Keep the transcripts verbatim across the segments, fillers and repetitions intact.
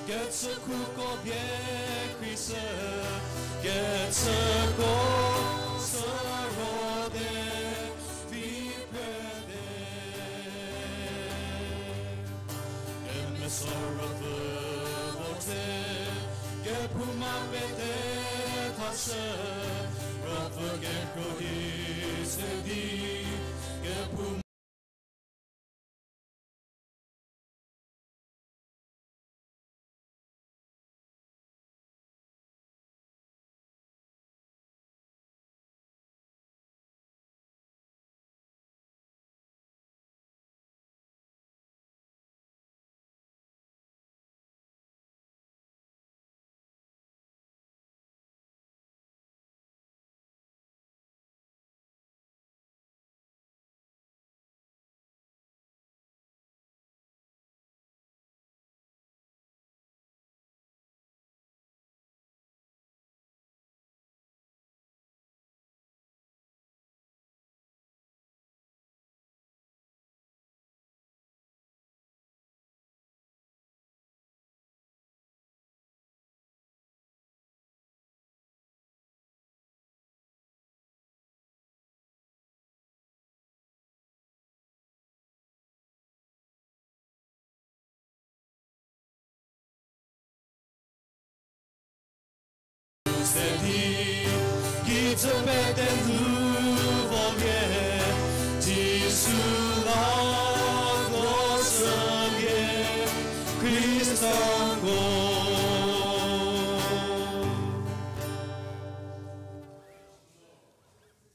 Kechükhuko bie Khrista, kechüko sü rode vi pede. Kemesa Ruopfü vo se, kephouma pete thashü, Ruopfü kekro hi se di, kephouma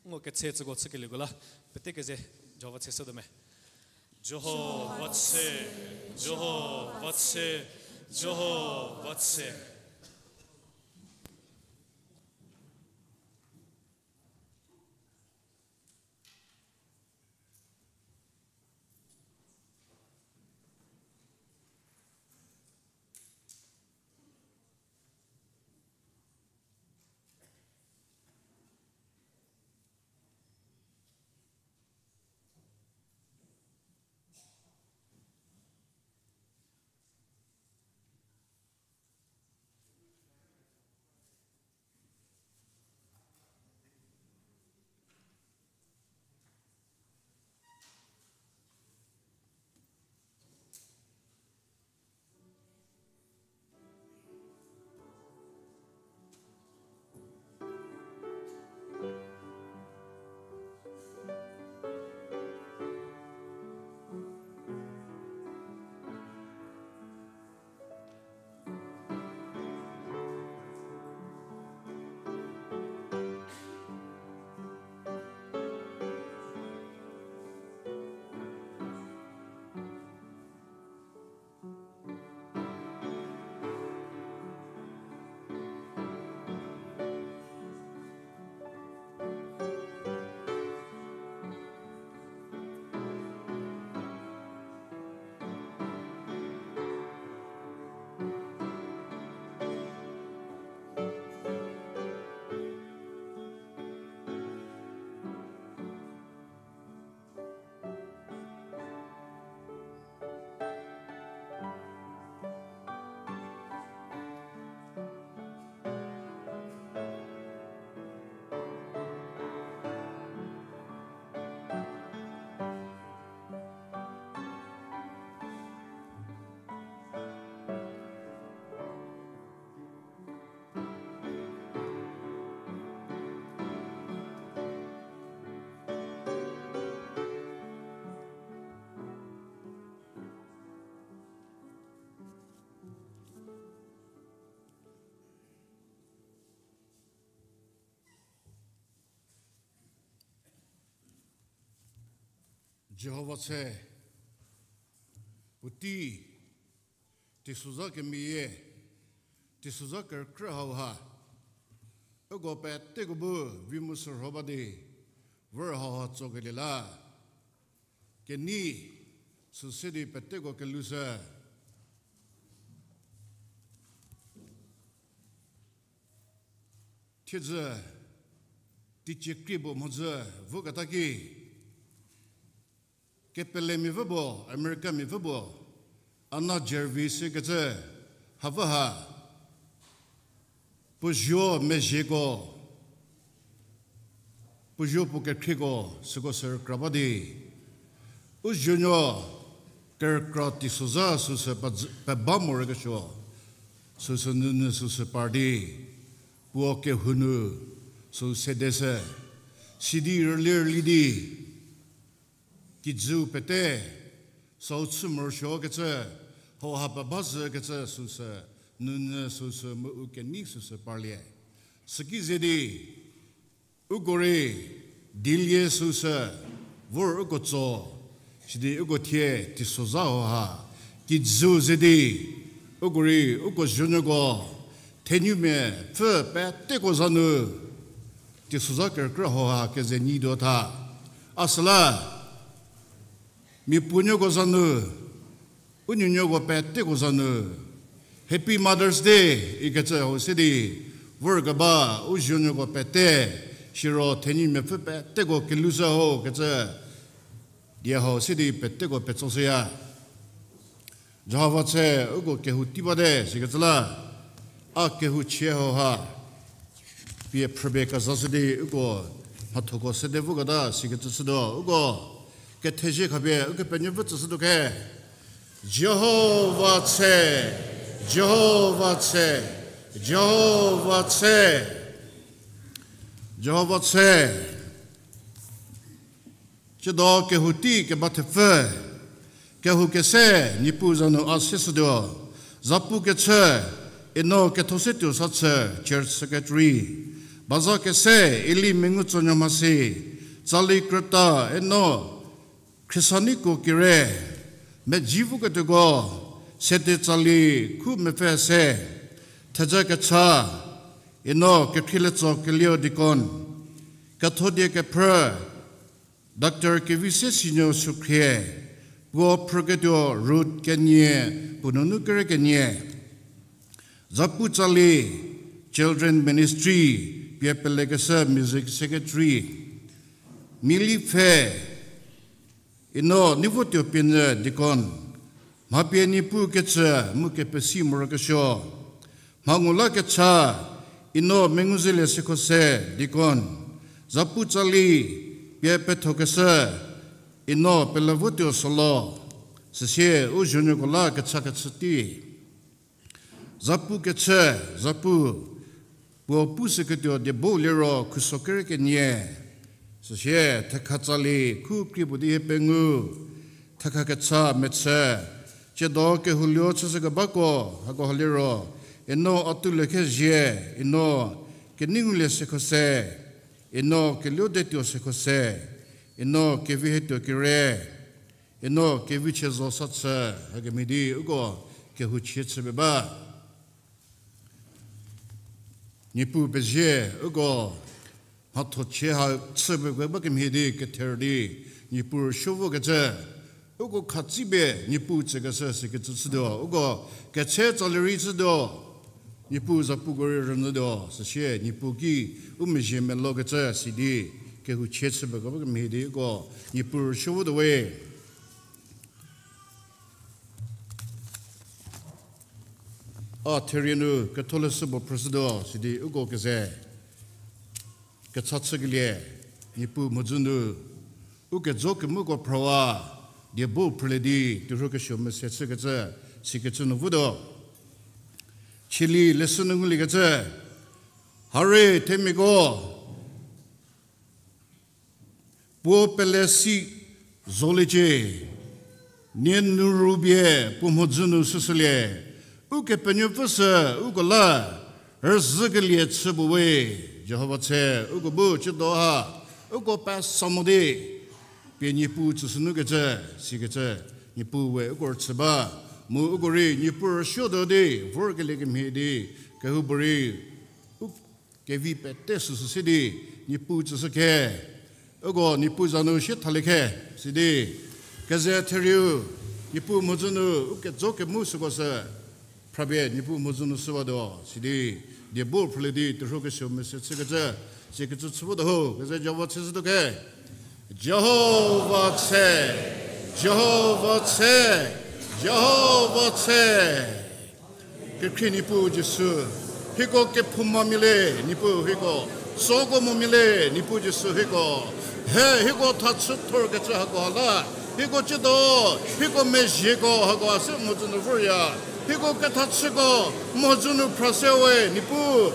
Ngo ketse tsüko chükelieko la, pete keze Jihova tse shütuo me. Jihova tse, Jihova tse, Jihova tse. Jihova tse, puotei, teisozha kemeyie, teisozha kerükrü hauha, uko peteko bu vi mu sürho ba di, vor hauha tsokelie la, kenei, süse di peteko kelushü. Thiedzü, teicie krie puo mhodzü voketa ki, kepelemia vü puo, Americamia vü puo, Anna Jarvis ikecü, Hapfü ha, puo zuo mezhieko, puo zuo puo kekhrieko, süko sü rükra ba di, u zuonuo kerükra teisozha süsü peba morokesuo, süsü nunu süsü par di, puo kehou nu sü sede se, sidi rüli rüli di, kijüu pete, süu chü morosuokecü, hauha peba zhükecü süsü, nunu süsü mu u kenei süsü parlie. Süki ze di, uko rei, dilie süsü, vor uko tso, sidi uko thie teisozha hauha, kijüu ze di, uko rei, uko zuonuoko, thenumia pfü peteko za nu, teisozha kerükra hauha keze nyi tuo tha. A süla, mia puonuoko za nu, u nuonuoko peteko za nu, Happy Mother's Day ikecü hau se di, vorkeba u zuonuoko pete, siro thenumia pfü peteko kelhou shü ho kecü, die hau se di peteko petsoshüya. Jihova tse uko kehou tei bate sikecü la, a kehou chie hauha, pie phrüpie kezashü di uko mhathoko sede voketa sikecü chütuo, uko kethezie khapie Ukepenuopfü tsüshütuo khe. Jihova tse, Jihova tse, Jihova tse, Jihova tse. Tsiedo kehou tei keba thepfü, kehou kese, Niepuu za nu a seshütuo, zapu kechü, Eno Kethosetuo Sachü, Church Secretary, baza kese, Eli Mengutsonyü Mhasi, tsali krüta, Eno Khrisaniko Kire, medzi voketuoko, sede tsali khu mepfü se, theja kecha, Eno Kekhrieletsokelieu Deacon, kethodie kephrü, Doctor Kevise Sinuo Sukhrie, puo phrüketuo Ruth Kenie, puo nunu kere kenie. Zapu tsali, Children Ministry, pie pelekeshü Music Secretary. Mili pfhe, Eno Nivotuo Pienyü Deacon, mha pie Niepuu kecü mu kepesi morokesuo. Mha ngu la kecha, Eno Menguzelie Sekhose Deacon, zapu tsali, pie pethokeshü, Eno Pelevotuo Solo, süsie u zuonuoko la kecha kechü tei. Zapu kechü, zapu, puo pushüketuo diebo liro khuso kere kenie. Süsie thekha tsali khu krie puo di hie pengou, thekha kecha mechü, tsiedo kehou luo chüshükebako, hako ha liro, Eno Atulie Khezie, Eno Keningulie Sekhose, Eno Keluodetuo Sekhose, Eno Kevihietuo Kire, Eno Kevichiezo Sachü, hakemhie di uko kehou chie chüpie ba. Niepuu pezie, uko mhatho chie ha chüpie ba kemhie di kether di, Niepuu rüsuo vokecü, uko khatsipie Niepuu tsükeshü sikecü chütuo, uko ketse tsali rei chütuo, Niepuu zapuko rei rünyütuo, süsie Niepuu ki u mezhie melokecü sidi, kehou chie chüpie ba kemhie di uko Niepuu rüsuo votuo we. A therie nu ketholeshü puo phrüshütuo sidi uko keze kecha chükelie, Niepuu mhodzü nu, u kejo kemuko phrüwa, diebo phrülie di, terhuo kesuo mese chükecü, sikecü nu votuo. Chili leshü nu nguliekecü, hare themiako, puo pele si zoliecie, nie nu rupie puo mhodzü nu shüshülie, Ukepenuopfü sü uko la rüzhükelie chü puo we. Jihova tse uko bu chüdo ha, uko pesa mo di, pie Niepuu tsüshünukecü, sikecü, Niepuu we uko rüchü ba, mu uko rei Niepuu rüsuotuo di vorkelie kemhie di, kehoupuorei u kevi pete süsü se di, Niepuu tsüshü khe, uko Niepuu za nu sie thalie khe, sidi, keze therieu, Niepuu mhodzü nu u kejo kemu süko sü, phrapie Niepuu mhodzü nu shüwatuo, sidi, diebo phrülie di, terhuo kesuo mese chükecü, sikecü chü votuo ho, keze Jihova tse shütuo khe. Jihova tse, Jihova tse, Jihova tse. Kekhrie Niepuu Jisu, hieko kephoumamia le, Niepuu hieko, soko momia le, Niepuu Jisu hieko, he, hieko thachü thorkecü hako ha la, hieko tsiedo, hieko mezhieko hako ha se mhodzü nu vorya, hieko kethachüko, mhodzü nu phrase we, Niepuu,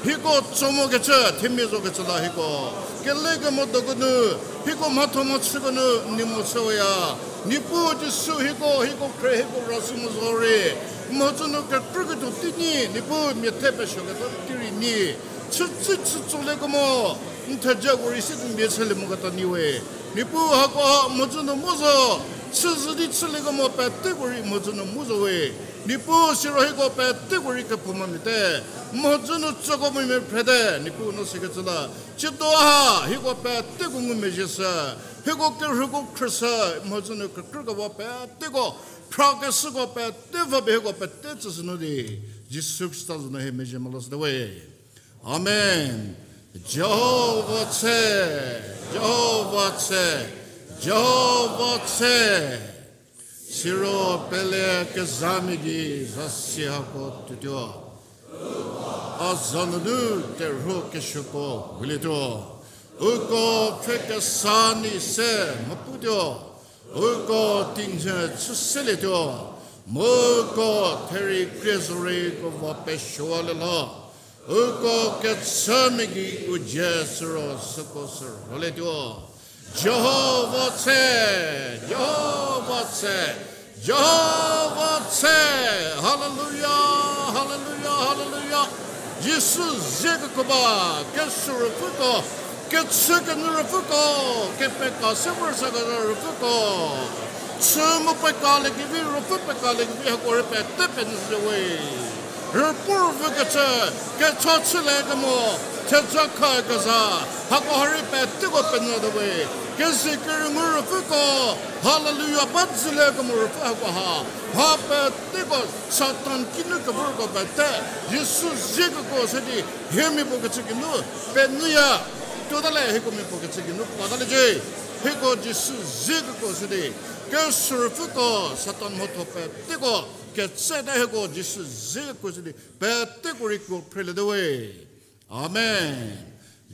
hieko tso mokecü, themia zokecü la hieko, kele kemo doko nu, hieko mhatho mhachüko nu, n nei mo chüweya, Niepuu Jisu hieko, hieko khre, hieko ra sü mo zorei, mhodzü nu kekrüketuo teinyi, Niepuu mia the pesuoketa tei rei nyi, chütsei chütsolie kemo, n thejako rei si n mia chülie moketa nyi we. Niepuu hako ha mhodzü nu mu zo, chüzhü di chülie kemo peteko rei mhodzü nu mu zo we. Niepuu siro hieko peteko rei kephoumamia te, mhodzü nu tsoko momia phrete, Niepuu no sikecü la. Tsiedo ha, hieko peteko ngumezhie shü, hieko kerhuko khrüshü, mhodzü nu kekrükewa peteko, phrakeshüko pete va pie hieko pete tsüshü nu di, Jisu Khrista za nu hie mezhie molo shüte we. Amen. Jihova tse, Jihova tse, Jihova tse. Siro pele kezhamia gei zasi hako tuotuo. A za nunu terhuo kesuoko hulietuo. Uko pfhe kesa nei se mhaputuo. Uko tinhie chü selietuo. Mu uko therie krie zorei ko va pesuowalie lho. Uko kechümia gei u dzie süro süko sü rholietuo. Jihova tse, Jihova tse, Jihova tse. Haleluya, haleluya, haleluya. Jisu zie kekuo ba, kesuo ruopfüko, kechü kenyü ruopfüko, kepeka se vor sa kezha ruopfüko, chü mu pekaliekevi, ruopfü pekaliekevi hako rei pete penyü shüwe. Rüpuo ruopfü kechü, kecha chülie kemo, theja kha kezha, hako ha rei peteko penyü te we. Keze kerüngu ruopfüko, haleluya, ba dzülie kemo ruopfü hako ha, mha peteko Satan kinu kevorko pete, Jisu zie kekuo se di, hiemia puo kechü geinu penyüya, tuota le hieko mia puo kechü geinu puota liecie, hieko Jisu zie kekuo se di, kesuo ruopfüko Satan mhatho peteko, ketsete hieko Jisu zie kekuo se di, peteko rei kuo phreliete we. Amen.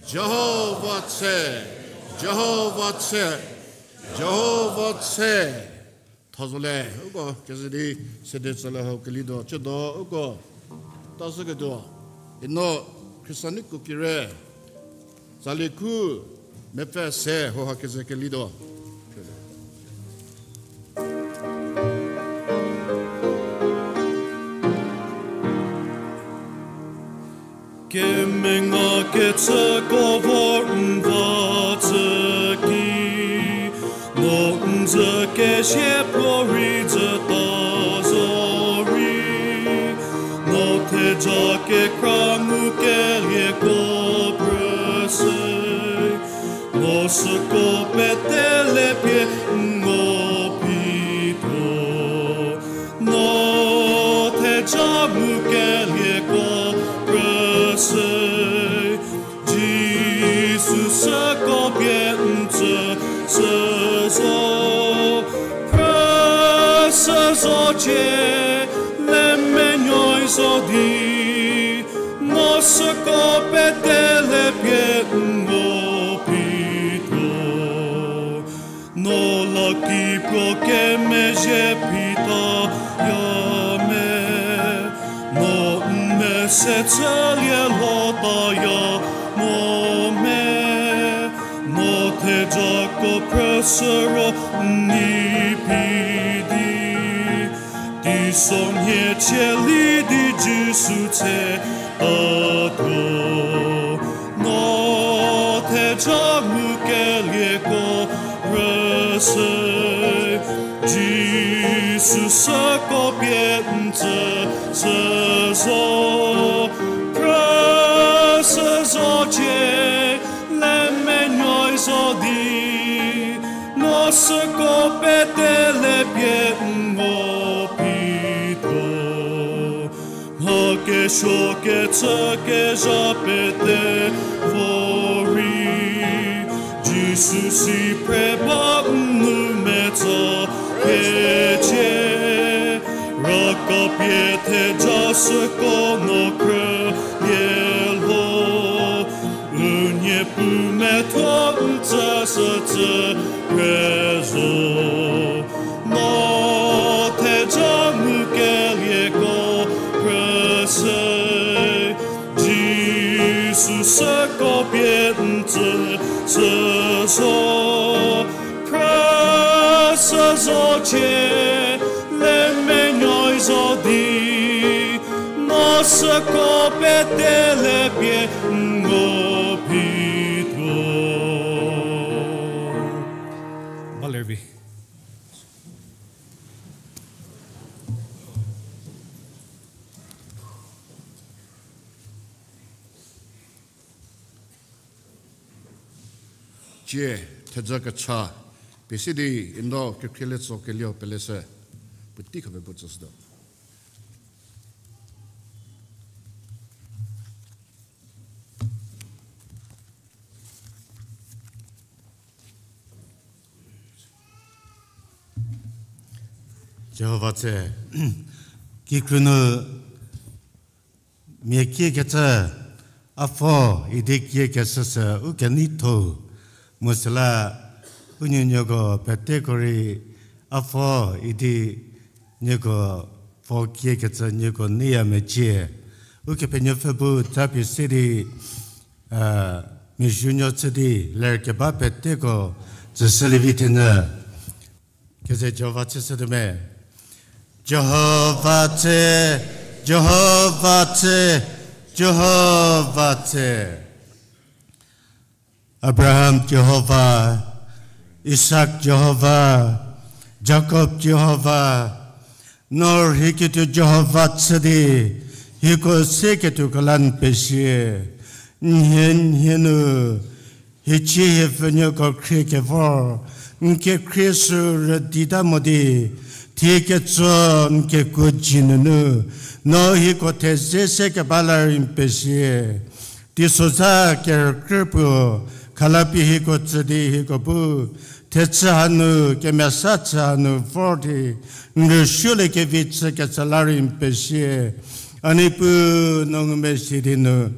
Jihova tse, Jihova tse, Jihova tse. Thazolie, uko keze di sede tsülie hau kelietuo, tsiedo uko tashüketuo. Ino Khristaniko kire, tsali khu mepfü se hau ha keze kelietuo. Kemenga kechüko vor n va tsü ki, no n dzü kezie puo rei dzüta zorei, no theja kekra ngukelieko phrüshü, no süko pete le pie n ngo pituo. No theja ngukelieko phrüshü, Jisu süko pie n tsü sü zo. Phrüshü zocie, le menuoi zo di, no süko pete le pie n ngo pituo. No la ki puo kemezhie pitaya me, no n mese chülie lhotaya mo me, no thejako phrüshü ro n nei phi di, teisonhie chielie di Jisu tse tatuo. No theja ngukelieko phrüshü, Jisu süko pie n tsü sü zo. Phrüshü zocie, le menuoi zo di, no süko pete le pie n ngo pituo. Mha kesuo kechü kezha pete vorei, Jisu si phre ba n nou metsa kecie, raka Pie theja süko no khrülie lho, u Niepuu methuo n tsüshücü kre zo. No theja ngukelieko khrüshü, Jisu süko pie n tsüshü zo, khrüshü zo cie, le menuoi zo di, no süko pete le pie n ngo pituo. Ba lervi. Cie, theja kecha pie se di, indo kekhrie le tso kelie peleshü puotei khapie bu tsüshütuo. Jihova tse, kikru nu mia kiekecü, a pfo idi kiekeshü sü u keneitho, mu süla u nuonuoko peteko rei a pfo idi nieko pfo kiekecü nieko neiya mecie. Ukepenuopfü bu tsapie se di, a, miazuonuo chü di lerkeba peteko tsüshülievi thenyü. Keze Jihova tse shütuo me. Jihova tse, Jihova tse, Jihova tse. Abraham Jihova, Isak Jihova, Jakob Jihova, no rheiketuo Jihova chü di, hieko seketuoko la n pezie. Nhie nhie nu, hiecie hiepfünuoko khrie kevor, n kekhrie sü rüdita mo di, thie ketso n kekuo dzie nunu, no hieko theze se keba la rei n pezie. Teisozha kerükrü puo, khalapie hieko tsü di hieko bu, thechü hanu, kemesa chü hanu vor di, n rüsuoliekevi chükecü la rei n pezie. A Niepuu, no ngumezhie di nu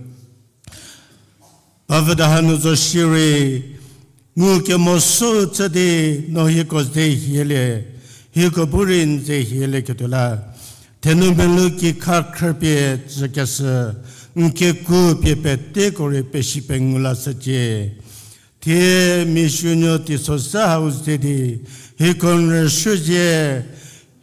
bavüda hanu zo shierei, ngukemosü chü di no hieko ze hielie, hieko bu rei n ze hielieketuo la, thenou melou kikha khrüpie tsükeshü, n kekuo pie peteko rei peshi pengou lashücie. Thie miazuonuo teisozha hau ze di, hieko n rüsuo zie,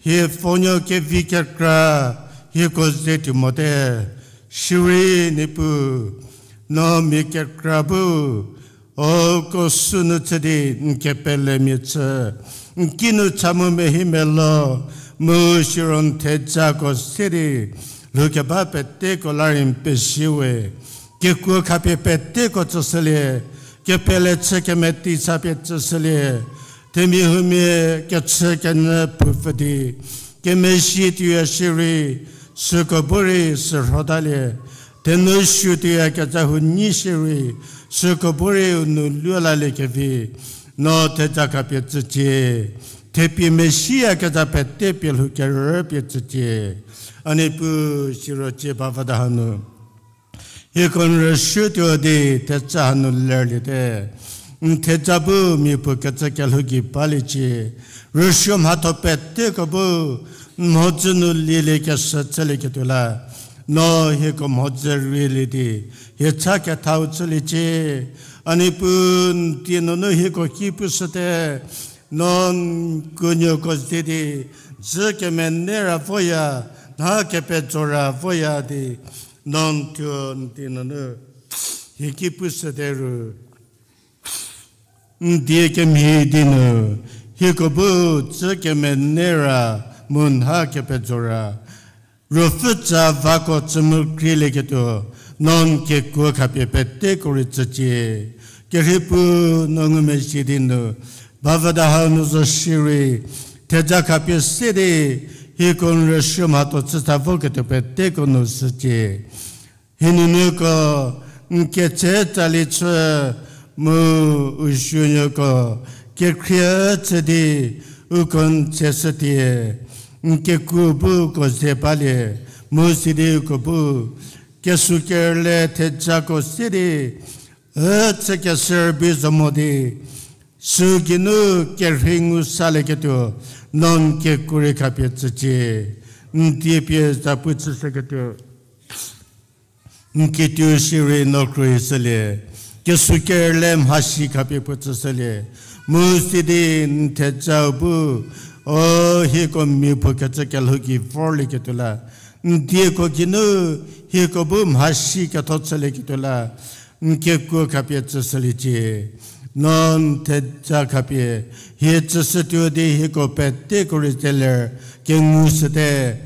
hie pfhenuo kevi kekra, hieko ze tuo mote, shierei Niepuu, no mia kekra bu, uko sünu chü di n kepelemia chü, n kinu cha mu mehi melo, mu siro n thejako se di, lhoukeba peteko la rei n pezie we, kekuo khapie peteko tsüshülie, kepele chü kemeti chapie tsüshülie, themia huomia kechü kenyü phupfü di, kemezhie tuoya shierei, süko bu rei sürhotalie, thenou sü tuoyakezha huo nyi shierei, süko bu rei u nou luolaliekevi, no theja khapie tsücie, thepie mezhieyakezha pete pie lhou kerü pie tsücie. A Niepuu siro cie bavüda hanu, hieko n rüsuo tuo di thejü hanu lerliete. N thejü bu mia puo kecü kelhou gei baliecie. Rüsuo mhatho peteko bu n mhodzü nu lieliekeshü chülieketuo la, no hieko mhodzü rielie di, hie cha kethau chüliecie. A Niepuu, n die nunu hieko ki pushüte, no n kuonuoko ze di, dzü kemenei ra voya, nha kepejo ra voya di, no n thuo n die nunu hie ki pushüte ru. N die kemhie di nu, hieko bu dzü kemenei ra mu nha kepejo ra, ruopfü tsa vako tsü mu krielieketuo, no n kekuo khapie peteko rei tsücie. Kerhei Puu, no ngumezhie di nu, bavüda hau nu zo shierei, thejü khapie se di, hieko n rüsuo mhatho chüta voketuo peteko nu shücie. Hie nuonuoko, n ketse tsali chü mu u zuonuoko, kekhrie chü di, uko n tseshütie. N kekuo bu uko ze balie, mu sidi uko bu, kesukerüle thejako se di, ücü keserübi zo mo di, süu geinu kerhei ngu salieketuo, no n kekuo rei khapie tsücie, n die pie zapu chüshüketuo. N kituo shierei no khruohishülie, kesukerüle mhasi khapie puo tsüshülie, mu sidi n thejau bu, o hieko miapuo kecü kelhou gei vorlieketuo la, n dieko geinu hieko bu mhasi ketho chülieketuo la, n kekuo khapie tsüshüliecie. No n theja khapie, hie tsüshütuo di hieko peteko rei zeler kengushüte.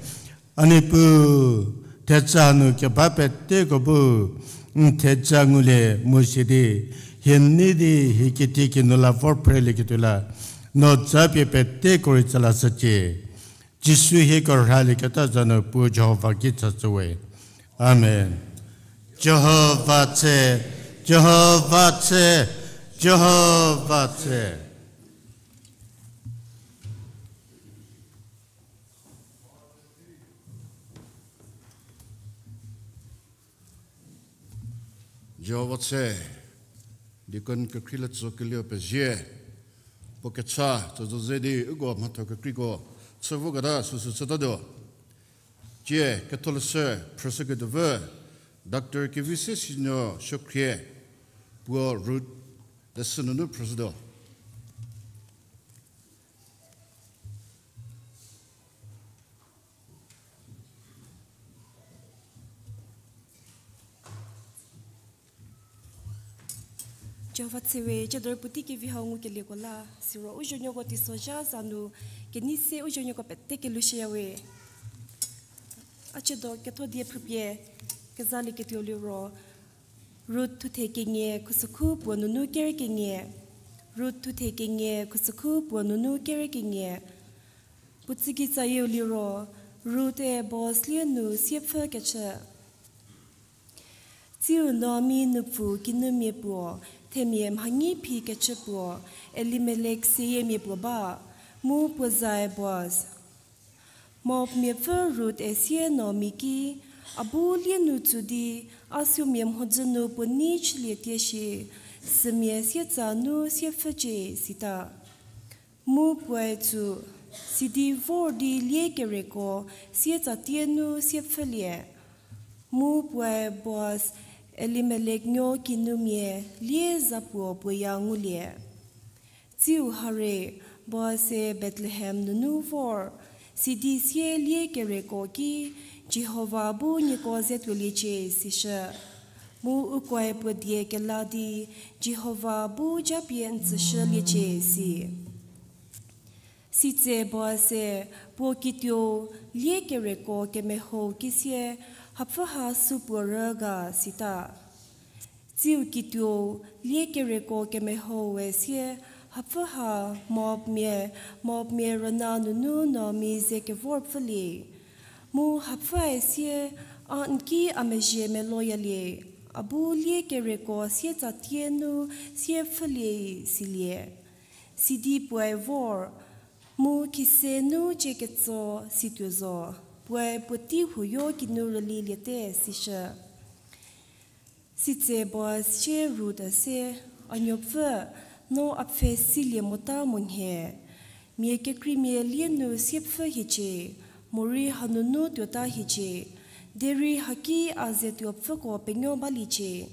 A Niepuu, theja nu keba peteko bu n theja ngulie mu sidi, hie nei di hie kitiekinu la vor phrelieketuo la, no japie peteko rei tsü lashücie. Jisu hieko rhalieketa za nu puo Jihova ki tsashüwe. Amen. Jihova tse, Jihova tse, Jihova tse. Jihova tse, deacon kekhrie le tso kelie pezie, puo kecha tso zo ze di uko mhatho kekreiko chü voketa süsü chütatuo. Tie ketholeshü phrüshüketuo vü, Doctor Kevise Sinuo Suokhrie, puo Ruth leshü nunu phrüshütuo. Jihova tse we, ciedo rei puotei kevi hau ngukelieko la, siro u zuonuoko teisozha za nu, kenei se u zuonuoko pete kelushüyawe. A ciedo ketho die phrüpie kezalieketuo liro, Ruth thuthe kenie khusükhu puo nunu ker kenie, Ruth thuthe kenie khusükhu puo nunu ker kenie. Puo tsüki tsayieu liro, Ruth-e Boaz lie nu siepfü kechü. Tsiu Naomi nupfu kinumia puo, themia mhanyi phi kechü puo, Elimelek seyiemia puo ba, mu puo zae Boaz. Moabmiapfü Ruth-e sie Naomi ki, a bu lie nu tsu di, a suomia mhodzü nu puo nei chülie tie shi, sümia sietsa nu siepfücie, sita. Mu puoe tsu, sidi vor di lie kereko sietsa tie nu siepfülie. Mu puoe Boaz Elimelek nuo kinumia lie za puo puoya ngulie. Tsiu hare, Boaz-e Bethlehem nunu vor, sidi sie lie kereko ki, Jihova bu nieko ze tuoliecie sishü. Mu ukoe puo die kela di, Jihova bu japie n tsüshüliecie si. Sitse Boaz-e puo kituou lie kereko kemehou ki sie, hapfü ha supuo rü ga sita. Tsiu kituou lie kereko kemehoue sie, hapfü ha Moabmia, Moabmia rüna nunu Naomi ze kevorpfülie. Mu hapfüe sie, a n ki a mezhie meloyalie, a bu lie kereko sietsa tie nu siepfülie silie. Sidi puoe vor, mu khise nu cie ketso situo zo, puoe puotei huoyo kinu rüliliete sishü. Sitse Boaz sie Ruth-e se, a nuopfü, no a pfhe silie mota monhie. Mia kekreimia lie nu siepfü hiecie, morei hanunu tuota hiecie, derei haki a ze tuopfüko penuo baliecie.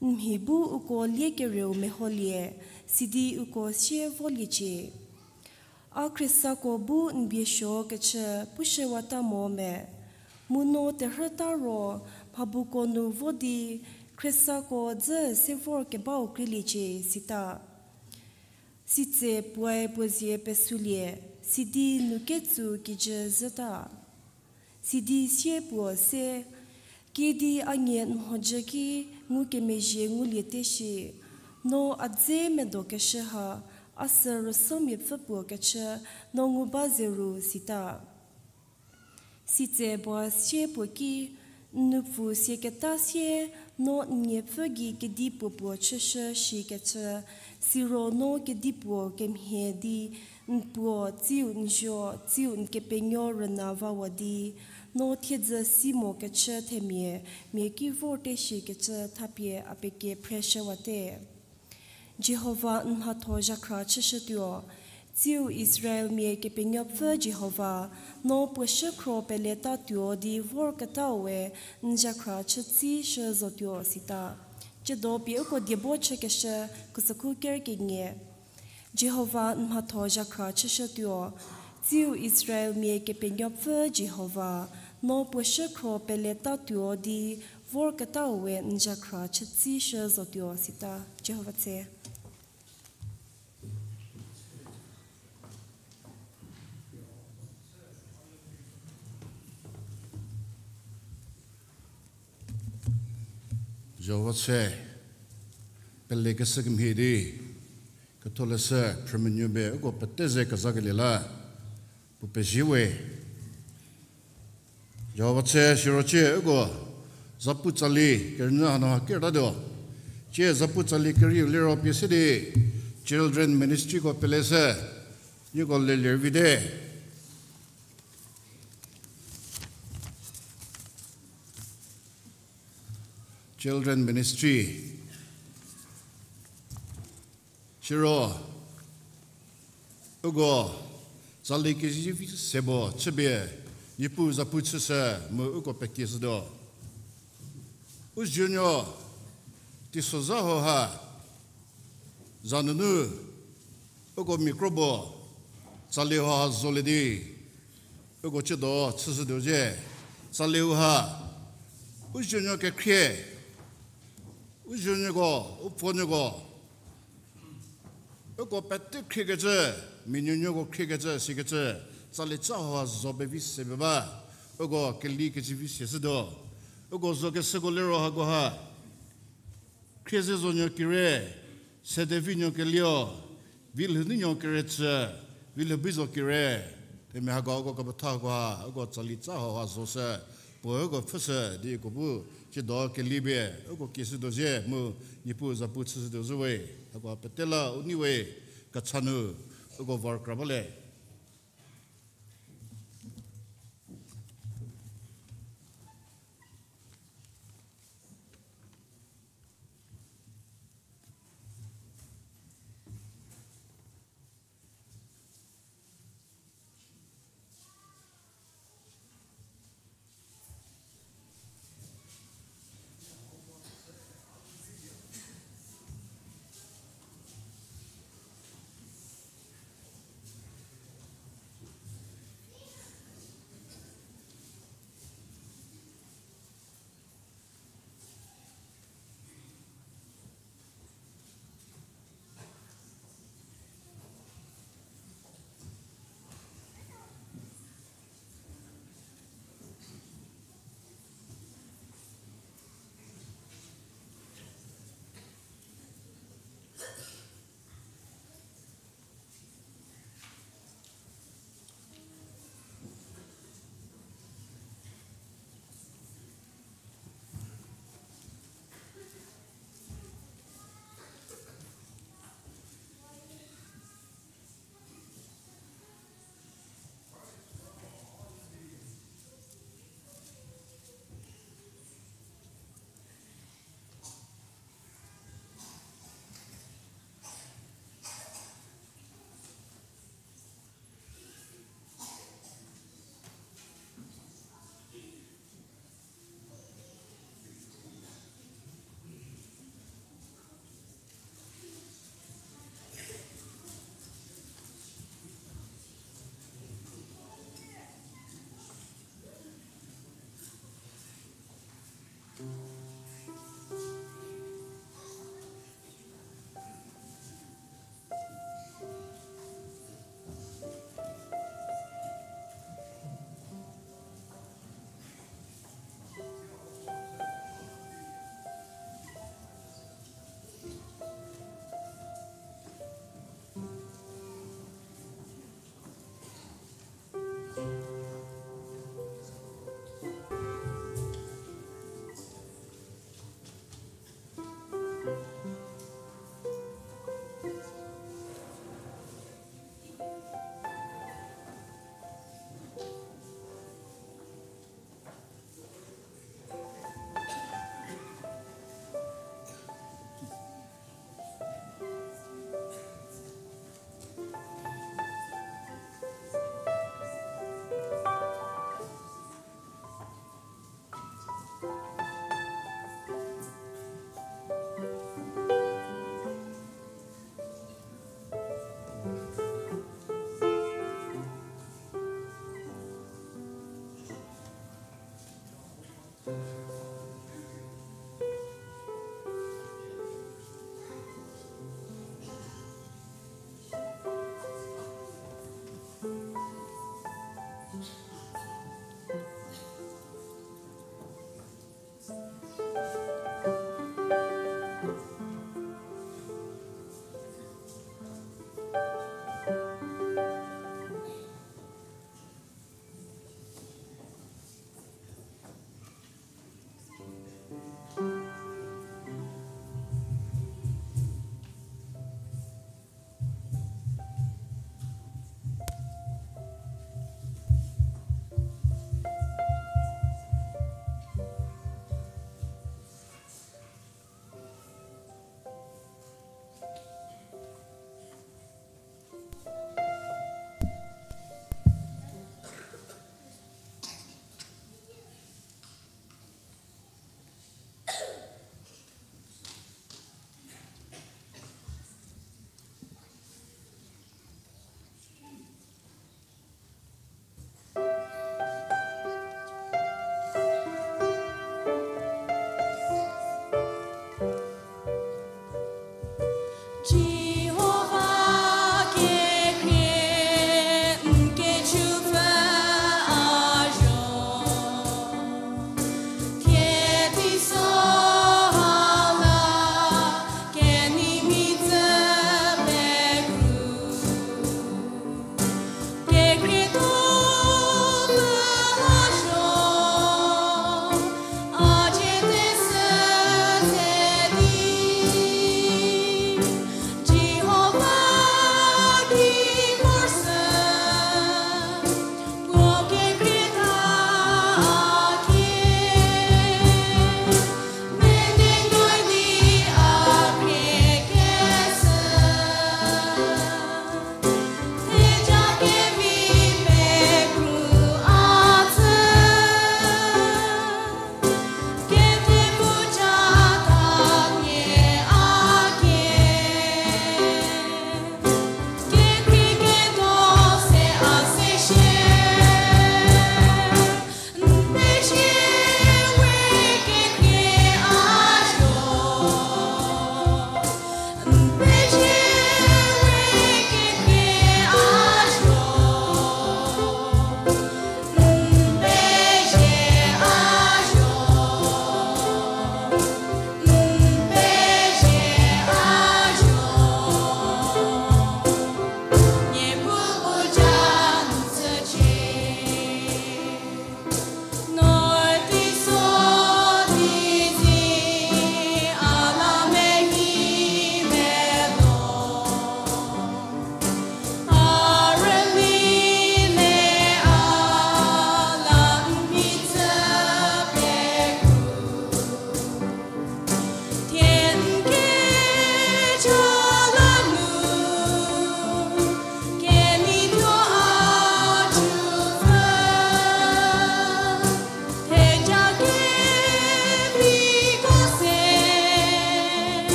N mhi bu uko lie kereu meholie, sidi uko sie voliecie. A khriesako bu n bie suo kechü pushüwata mo me, mu no terhüta ro mhabuko nu vo di khriesako dzü se vor kebau kreiliecie sita. Sitse puoe puo zie pesulie, sidi nu ketsu kijü zhüta. Sidi sie puo se, kiüdi a nie n mhodzü ki ngukemezhie nguliete shi, no a dze medokeshü ha, a sü rüsomiapfü puo kechü no ngu ba zeru sita. Sitse Boaz sie puo ki, n nupfu siaketa sie, no n niepfü gei kedipuo puo chüshü shikecü, siro no kedipuo kemhie di N puo, tsiu n zuo, tsiu n kepenuo rüna vawa di, no thiedzü si mokecü themia, mia ki vor teshikecü thapie a pekie phreshüwate. Jihova n mhatho zhakhra chüshütuo. Tsiu Israelmia Kepenuopfü Jihova, no puo shükhro peletatuo di vorketau we n zhakhra chütsishü zotuo sita. Tsiedo pie uko diebo chükeshü, kusükhu ker kenie. Jihova n mhatho zhakhra chüshütuo. Tsiu Israelmia Kepenuopfü Jihova, no puo shükhro peletatuo di vorketau we n zhakhra chütsishü zotuo sita. Jihova tse. Jihova tse, pelekeshü kemhie di, ketholeshü phrümenuo be uko pete ze kezakelie la, puo pezie we. Jihova tse, siro cie uko zapu tsali kerünyü hanu ha kertatuo. Cie zapu tsali kerieu liro pie se di Children Ministryko peleshü, nieko lelie vite. Children Ministry. Siro, uko tsali kezivi sebo chüpie, Niepuu zapu chüshü mu uko pekieshütuo. U zuonuo teisozha hauha, za nunu, uko mia kro puo, tsali hauha zolie di, uko tsiedo chüshütuo zhie, tsali hauha, u zuonuo kekhrie, u zuonuoko, u pfuonuoko, uko pete khriekecü, mia nuonuoko khriekecü, sikecü, tsali tsa hauha zo pevi se pie ba, uko keli kezivi sieshütuo, uko zokeshüko liro hakoha, khrie ze zonuo kire, sede vinuo kelio, vilhou nunuo kire chü, vilhou bi zo kire, themia hako uko kepetha hakoha, uko tsali tsa hauha zoshü, puo uko pfhüshü di uko bu, tsiedo keli pie, uko kieshütuo zhie mu, Niepuu zapu chüshütuo zhü we, hako pete la u nei we, kecha nu, uko vor kra ba le.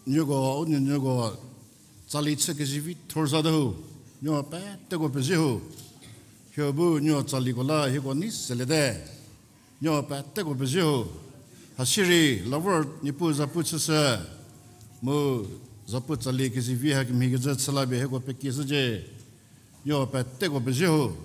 Nieko, u nuonuoko tsali chü kezivi thor zate ho, nieko peteko pezie ho. Hie bu nieko tsaliko la hieko nei seliete. Nieko peteko pezie ho. Hasirei la vor Niepuu zapu chüshü, mu zapu tsali kezivi hakemhie kecü chü la pie hieko pekieshücie. Nieko peteko pezie ho.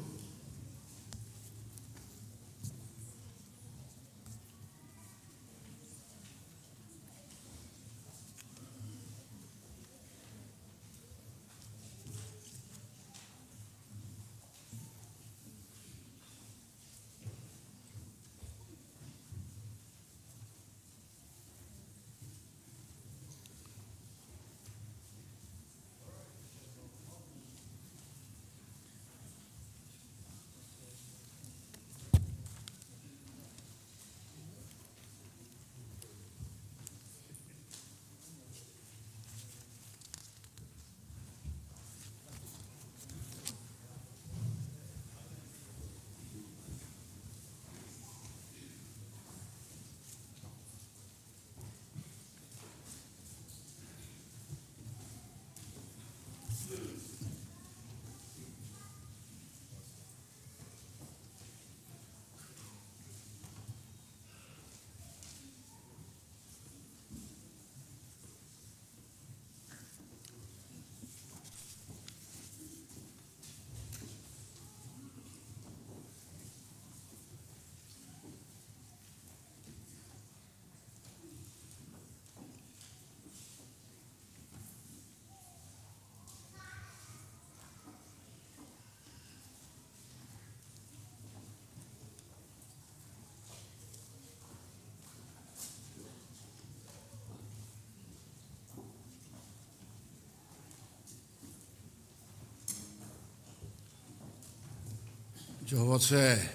Jihova tse,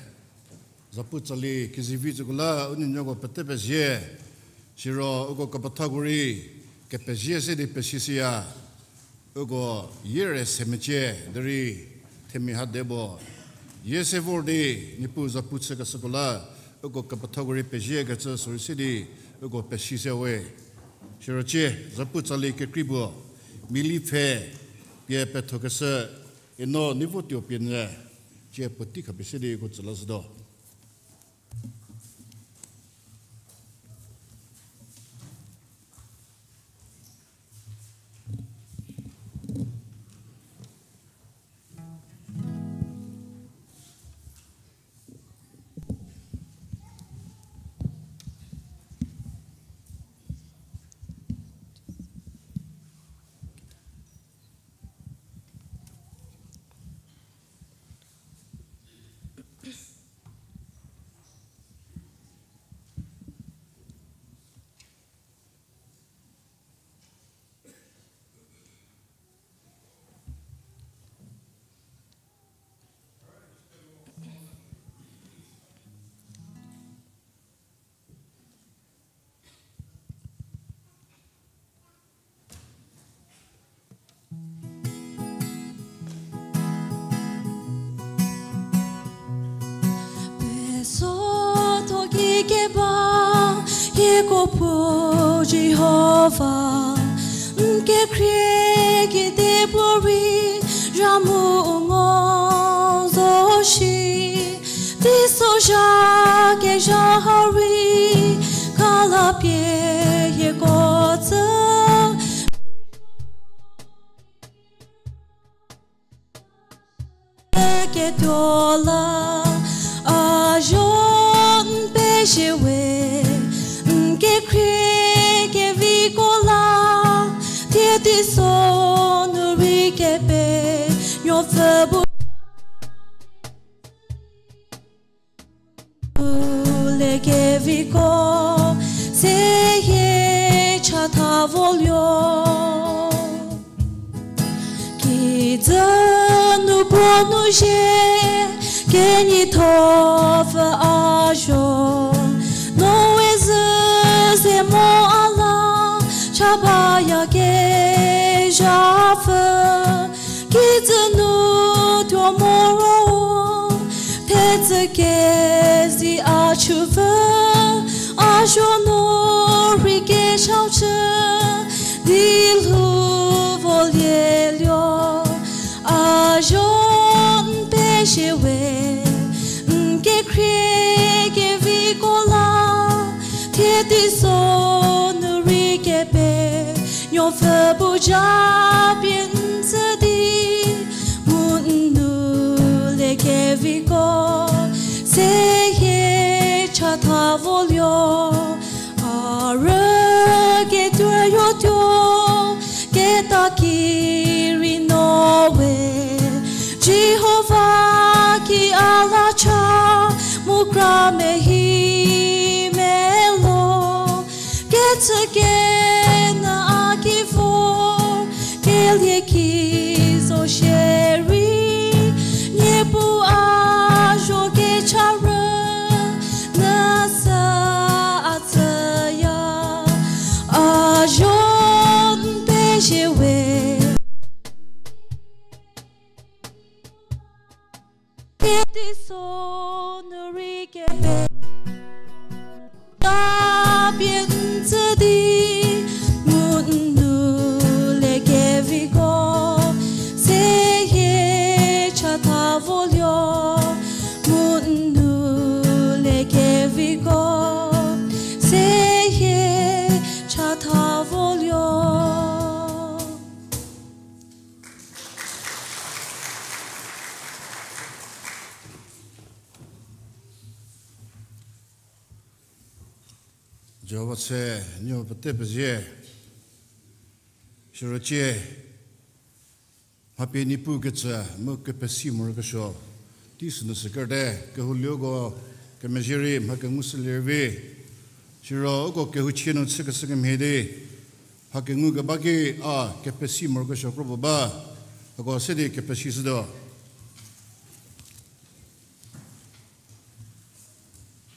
zapu tsali kezivi tsüko la u nuonuoko pete pezie, siro uko kepethako rei kepezie se di pesishüya. Uko yiere se mecie derei themia ha de bo yie se vor di Niepuu zapu chükeshüko la uko kepethako rei peziekecü sürei se di uko pesishüwe. Siro cie zapu tsali kekrei puo, mili pfhe pie pethokeshü Eno Nivotuo pie nyü, cie puotei khapie se di uko tsü lashütuo. Pesotho ki keba hieko Puo Jihova, n kekhrie kedipuorei zha mu ngo zo shi, teisozha kezha ha rei kala pie hieko tsü ketuo la, a zuo n pezie we, n kekhrie keviko la, thie teisonu rei Kepenuopfü bu le keviko, seyie chatha voluo. Kijü nu puo nu zie, kenyithopfü a zuo, Noe zhü ze mo a la, cha baya kezhapfü, kijü nu tuo moro, thetsü kezi a chüpfü, a zuo nu rei kechau chü, Di lhou vo lieluo, a zho n pezie we, n kekhrie keviko la, thie teiso nu rei Kepenuopfü bu ja pie n tsü di, mu n nu le keviko, seyie chatha vo luo, a rüketuo yotuo, keta ki rei no we, Jihova ki a la cha, mu kra mehi melo, kechü kena a ki vor, kelie ki zo shierei, Niepuu a zho kecha rü, nü sa a tsüya, a zho n pezie we. Thie teiso nu rei Kepenuopfü ja pie n tsü di, mu n nu le keviko, seyie chatha vo luo, mu n nu le keviko, seyie chatha vo luo. Jihova se, nieko pete pezie. Siro cie, mha pie Niepuu kecü mu kepesi morokesuo tei sünu sü kerte, kehou luoko kemezhie rei mha kengu shülie rei vi. Siro uko kehouchie nu chükeshü kemhie di, mha kengu keba ki a kepesi morokesuo kro puo ba, hako se di kepesishütuo.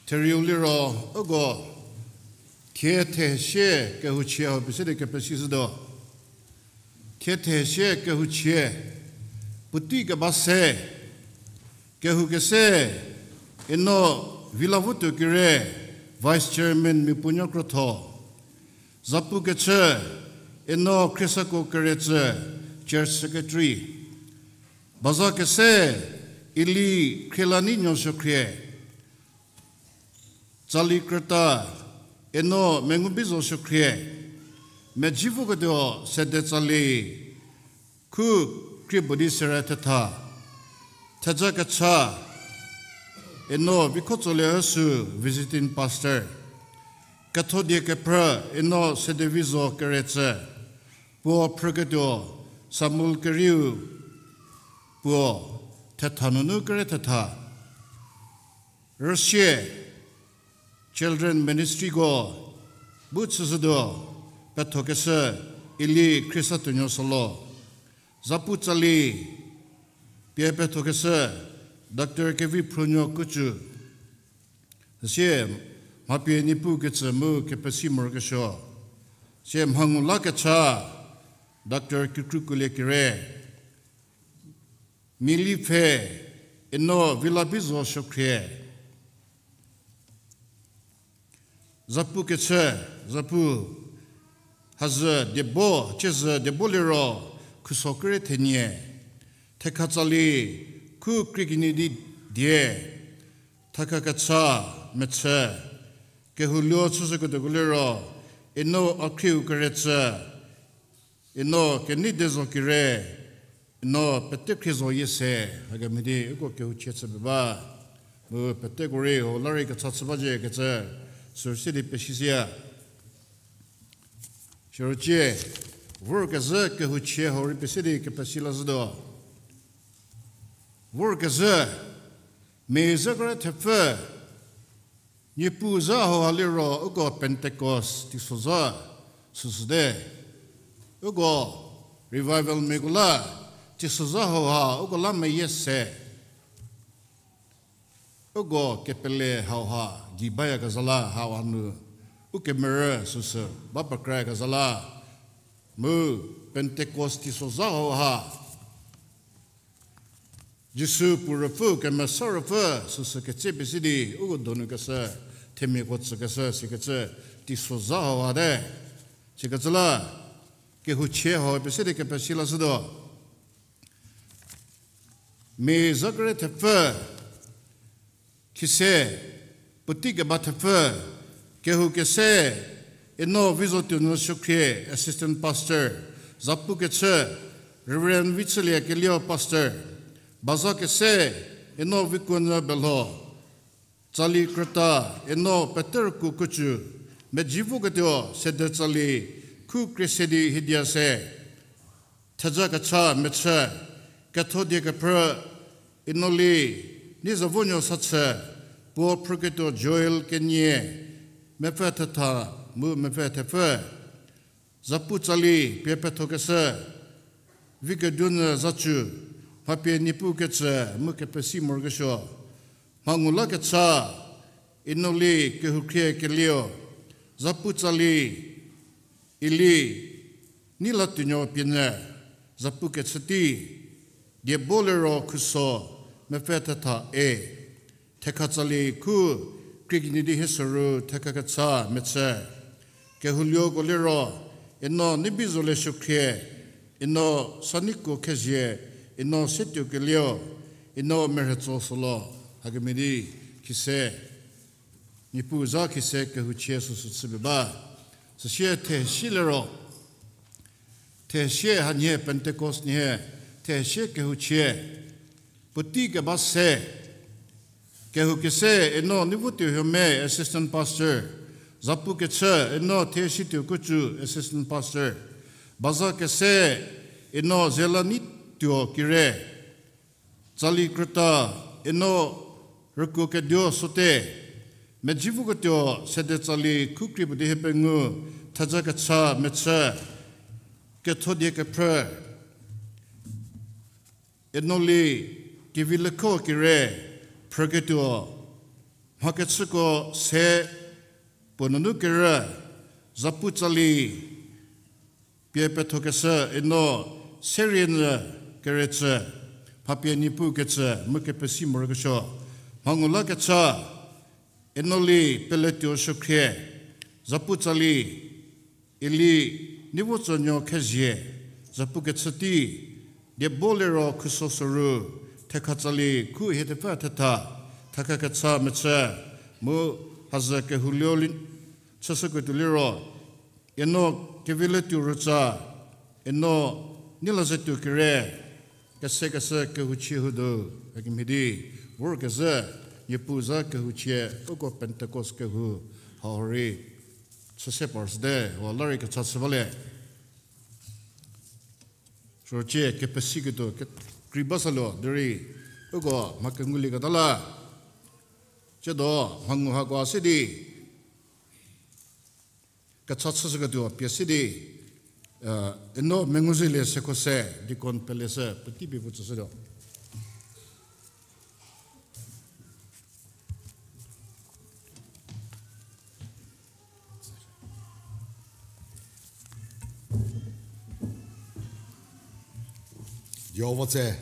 Therieu liro uko thie thesie kehouchie hau pie se di kepesishütuo. Thie thesie kehouchie, puotei keba se, kehou kese, eno Vilavotuo Kere, Vice Chairman Miapuonuo Krotho. Zapu kechü, eno Khriesako Keretsü, Church Secretary. Baza kese, Eli Khrielanenuo Suokhrie. Tsali krüta, eno Mengubizo Suokhrie. Mezhie voketuo sede tsali, khu krie puo di sere thetha. Theja kecha, eno Vikhotsolie Üsü, Visiting Pastor. Kethodie kephrü, eno Sedevizo Keretsü. Puo phrüketuo Samuel Kerieu, puo thetha nunu kere thetha. Rüsie, Children Ministryko bu chüshütuo, pethokeshü Eli Khriesatuonuo Solo. Zapu tsali pie pethokeshü Doctor Keviphruonuo Kucu. Sie mha pie Niepuu kecü mu kepesi morokesuo. Sie mha ngu la kecha Doctor Kikrukulie Kere. Mili pfhe, eno Vilabizo Suokhrie. Zapu kechü, zapu hazü diebo, chiezü diebo liro khuso kere thenie. Thekha tsali khu krie kenie di die. Thakha kecha mechü. Kehou luo chüshüketuoko liro, eno Akhrieu Keretsü, eno Keneidezo Kere, eno pete khrie zo yie se, hakemhie di uko kehouchie chü pie ba. Mu peteko rei ho la rei kecha chü bacie kecü, sürü se di pesishüya. Siro cie, vorkezhü kehouchie hau rei pie se di kepesi lashütuo. Vorkezhü, mezhü kere thepfü, Niepuu zha hauha liro uko Pentecost teisozha süsüte. Uko revival miako la teisozha hauha uko la meyie se. Uko kepele hauha gei bayakezha la hauha nu ukemerü süsü ba pekrayakezha la. Mu Pentecost teisozha hauha Jisu puo ruopfü, kemesa ruopfü süsü ketse pie si di uko donu keshü, themiako tsükeshü sikecü teisozha hauha te. Sikecü la Kehouchie hau pese di kepesi lashütuo. Mia zha kere thepfü, khise, puotei keba thepfü, kehou kese, Eno Vizotuonuo Suokhrie, Assistant Pastor, zapu kechü, Reverend Vichülie Kelio Pastor, baza kese, Eno Vikuonuo Belho, tsali krüta, Eno Peterkuo Kucü, meji voketuo sede tsali khu krie se di hiedia se. Theja kecha mechü, ketho die kephrü, Enoli, Neizavuonuo Sachü, puo phrüketuo Joel Kenie, mepfü thetha mu mepfü thepfü. Zapu tsali pie pethokeshü, Vikeduonyü Zacu, mha pie Niepuu kecü mu kepesi morokesuo. Mha ngu la kecha, Enoli Kehoukhrie Kelio, zapu tsali, Eli, Neilatuonuo Pienyü, zapu kechü tei, Diebo Liro Khuso, mepfü thetha e. Thekha tsali khu krie kenie di hie soru thekha kecha mechü. Kehoulieko liro, Eno Neibizolie Suokhrie, Eno Sanikuo Khezie, Eno Setuo Kelio, Eno Merhetso Solo, hakemhie di khise, Niepuu za khise kehouchie süsü chüpie ba. Süsie thehesi liro, thehesi hanhie Pentecost nhie, thehesi kehouchie, puotei keba se, kehou kese, Eno Neivuotuo Huome, Assistant Pastor, zapu kechü, Eno Thesituo Kucü, Assistant Pastor, baza kese, Eno Zelanituo Kire, tsali krüta, Eno Rükuokeduo Sote, meji voketuo sede tsali khu krie puo di hie pengou, theja kecha mechü, ketho die kephrü, Enoli Kevilekho Kire, phrüketuo, mha kechüko se, puo nunu kerü, zapu tsali pie pethokeshü, Eno Serienyü Kerecü, mha pie Niepuu kecü mu kepesi morokesuo. Mha ngu la kecha, Enoli Peletuo Suokhrie, zapu tsali, Eli Neivuotsonuo Khezie, zapu kechü tei, Diebo Liro Khuso soru, thekha tsali khu hie thepfü thetha, thekha kecha mechü, mu hazü kehoulieko chüshüketuo liro, Eno Keviletuo Rütsa, Eno Neilazetuo Kire, kesekeshü kehouchie huo do, hakemhie di vorkezhü, Niepuu za kehouchie, uko Pentecost kehou, hau rei chüse parshüte, wa la rei kecha chü bale. Sürocie kepesiketuo ke-, krei ba saluo derei, uko mha kengulieketa la. Tsiedo mha ngu hako se di, kecha chüshüketuo pie se di, Eno Menguzelie Sekhose, deacon peleshü, puotei pie puo tsüshütuo. Jihova tse,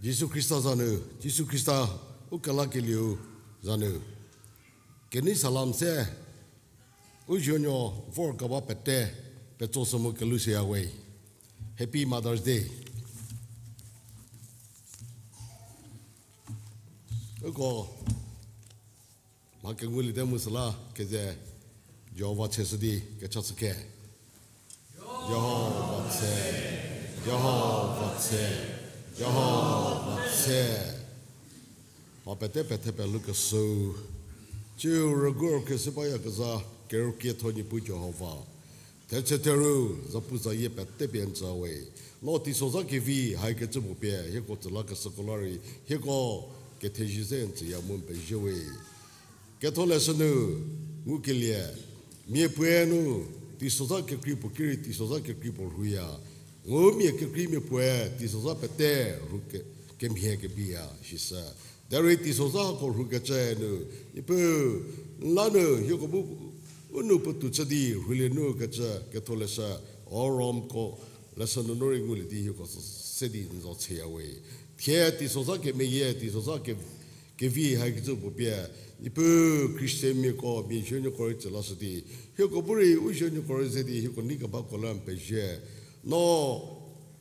Jisu Khrista za nu, Jisu Khrista u kelakelieu za nu, kenei salam se, u zuonuo vorkeba pete, petso sü mu kelhou seya we. Happy Mother's Day. Uko mha kenguliete mu süla keze Jihova tse shü di kecha chü khe. Jihova tse, Jihova tse, Jihova tse. Mha pete pethe pelhoukeshüu, tsiu rüguo khriesü bayakezha, kerükietho Niepuu Jihova. Thetse theru, zapu zayie pete pie n tsü we. No teisozha kevi haikecü puo pie, hieko tsü lakeshüko la rei, hieko kethezie se n tsüya mu n pezie we. Ketholeshü nu ngukelie, mia puoe nu teisozha kekrei puo ki rei teisozha kekrei puo rhuya. Mu mia kekreimia puoe teisozha pete rhu ke-, kemhie kebiya, sisü. Derei teisozha hako rhukecü nu, Niepuu, n la nu hieko bu u nou puotou chü di rhulie nu kecü ketholeshü, o Romko leshü nunu rei ngulie di hieko se di n zo cheya we. Thie teisozha kemeyie, teisozha ke-, kevi haikecü puo pie, Niepuu Christian miako mia zuonuoko rei tsü lashü di, hieko bu rei u zuonuoko rei ze di hieko nei kebako la n pezie. No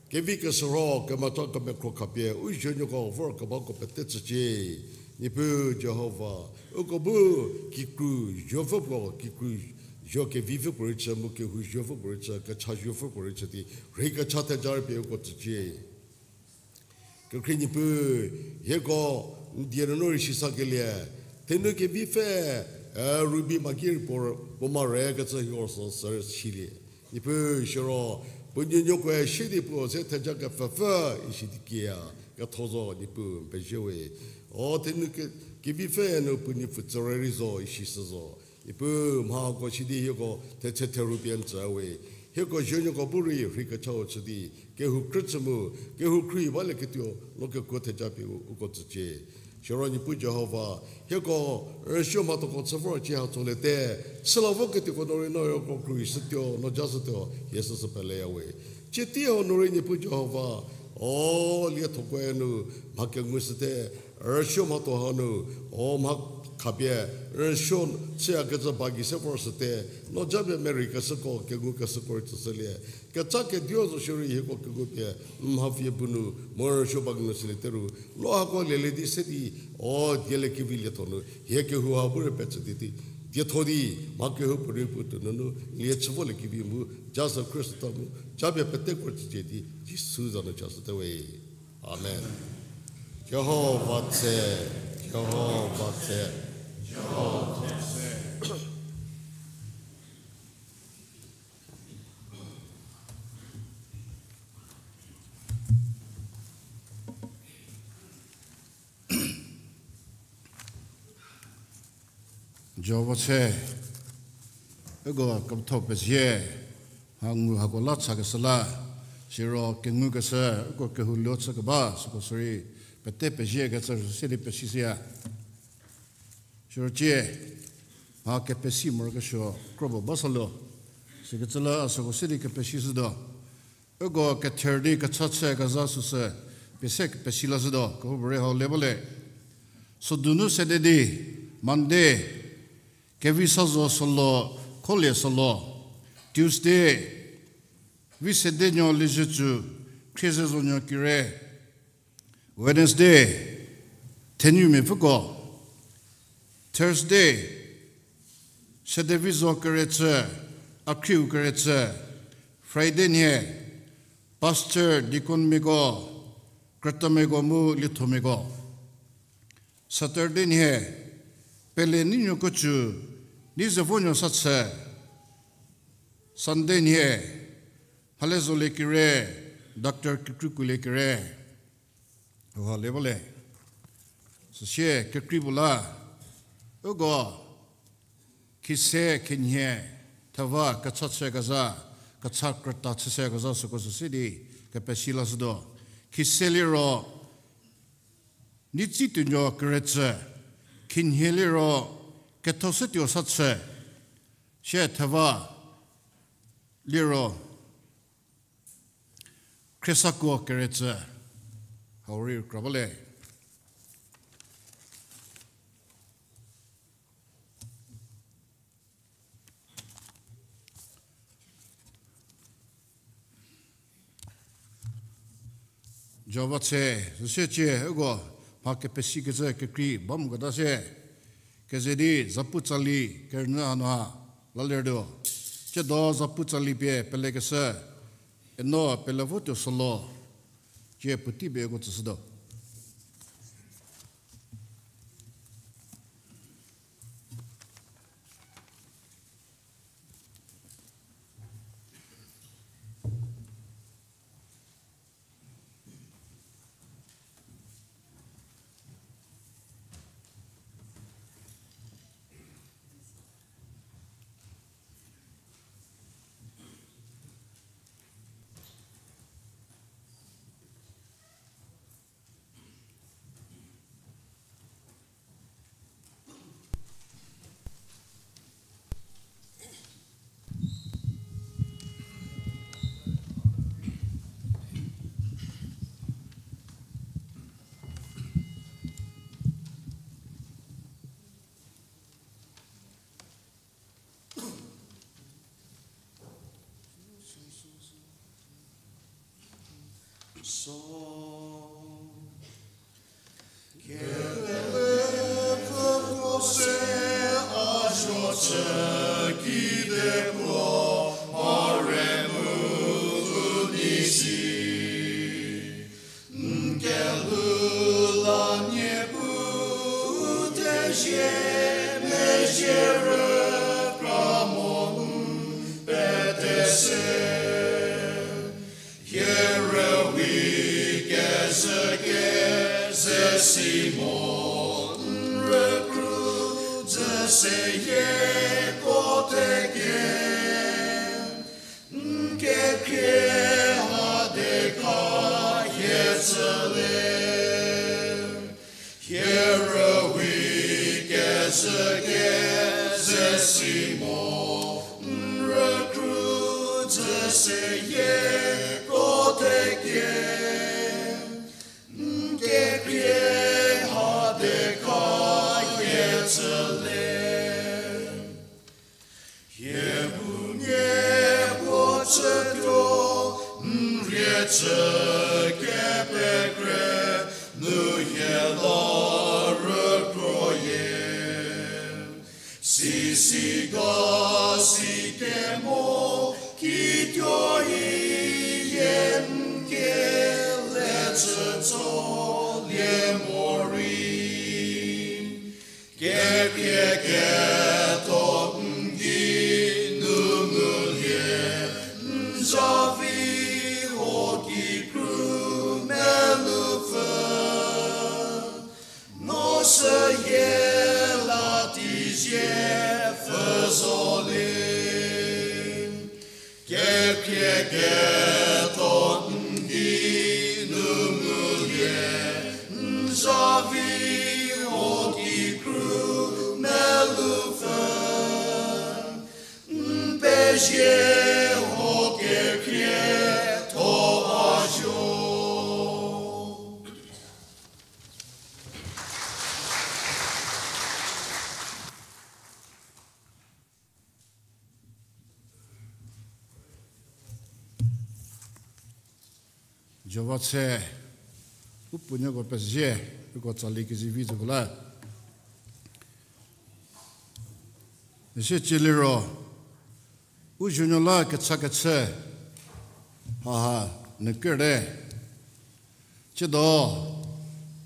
kevi kesürho, kemachau kemekhro khapie u zuonuoko vor kebako pete tsücie. Niepuu Jihova, uko bu kikru zuopfü puo, kikru zuo kevipfü puo rei chü mu kehou zuopfü puo rei chü, kecha zuopfü puo rei chü di, rhei kecha theja rei pie uko tsücie. Kekhrie Niepuu, hieko n die nunu rei sisakelie, thenu kevipfü, e, Ruby Magi rei puo, puo ma re kecü hieko sü, sü silie. Niepuu siro, puo nuonuokoe sie di puo se theja kepfhüpfü isi di kiya, ketho zo Niepuu n pezie we. O thenu ke, kevipfü nu puo nuopfü tsüre rei zo isi sü zo. Niepuu mhako si di hieko thetse theru pie n tsü we. Hieko zuonuoko bu rei rhei kechau chü di, kehou krü chü mu, kehou krü balieketuo no kekuo theja pie u, uko tsücie. Siro Niepuu Jihova, hieko rüsuo mhathoko chü vor cie ha tsoliete, chüla voketuoko nu rei no hieko krüshütuo, no jashütuo, hie süsü peleya we. Tsie tei hau nu rei Niepuu Jihova, o liethokoe nu mha kengushüte, rüsuo mhatho hanu, o mha khapie, rüsuo chüyakecü ba gei se vorshüte, no japie merei keshüko, kengu keshüko rei tsüshülie. Kecha keduo zo shierei hieko kengu pie, n mha pfhie bu nu, mo rüsuo ba kengushülie teru, no hako lelie di se di, o dieliekevi lietho nu, hie kehou ha bu rei petsü di di, dietho di, mha kehoupuorei puotou nunu, lie chü voliekevi mu, jashü Khrista mu, japie peteko tsücie di, Jisu za nu chashüte we. Amen. Jihova tse, Jihova tse, Jihova tse. Jihova tse, uko kepetho pezie, mha ngu hako la chakeshü la, siro kengukeshü, uko kehou luo chükeba, süko sürei, pete peziekecü rüse di pesishüya. Siro cie, mha kepesi morokesuo, kro puo ba salo, sikecü la süko se di kepesishütuo. Uko kether di kecha chükezha süsü, pie se kepesi lashütuo, kehoupuorei hau le ba le. Sodu nu Saturday, Monday, Kevisazo Solo, Kholie Solo, Tuesday, Visedenuo Liezietsu, Khriezezonuo Kire, Wednesday, Thenumia Pfüko, Thursday, Sedevizo Keretsü, Akhriu Keretsü, Friday nhie, Pastor, Deaconmiako, Krütamiako mu Liethomiako. Saturday nhie, Pele Neinuokocu, Neizevonuo Sachü. Sunday nhie, Halezolie Kire, Doctor Kekreikuolie Kire. Uha le ba le. Süsie kekrei puo la, uko, khise, khinhie, theva, kecha chükezha, kecha krüta chüsekezha süko süse di, kepesi lashütuo. Khise liro, Neitsituonuo Keretsü, khinhie liro, Kethoshütuo Sachü, sie theva liro, Khriesakuo Keretsü, hau rei kra ba le. Jihova tse, süsie cie, uko, mha kepesikecü kekrei ba moketa sie, keze di zapu tsali, kerünyü hanu ha, la lertuo, tsiedo zapu tsali pie pelekeshü, eno pele votuo Solo, cie puotei pie uko tsüshütuo. So, kepele pfü ko se a zho chü kide ko, mare mu u nei si. N kelhou la Niepuu thezie mezhie rükra mo n pete se. Hie rüwi kezhü kezhü si mo n rükru, zhü seyie ko tekie. N kekhrie ha de kha hie tsülie. Hie rüwi kezhü kezhü si mo n rükru, zhü seyie ko tekie. N kekhrie ha de kha hie tsülie. Hie bu nie puo chütuo, n rie chü kepekre, nu hie la rükroyie. Sisi ga si kemo, kituo hie n kele chütsolie morei. Kekhrie ketho n gei nu ngulie, n zavi ho kikru meloupfü. No seyie la teizie pfü zolie. Kekhrie ketho n gei nu ngulie, n zavi ho kikru meloupfü. N pezie ho kekhrie tho a zo. Jihova tse, u puonuoko pezie, uko tsali kezivi tsüko la. Ese cü liro, u zuonuo la kecha kechü, haha, nu kerte. Ciedo,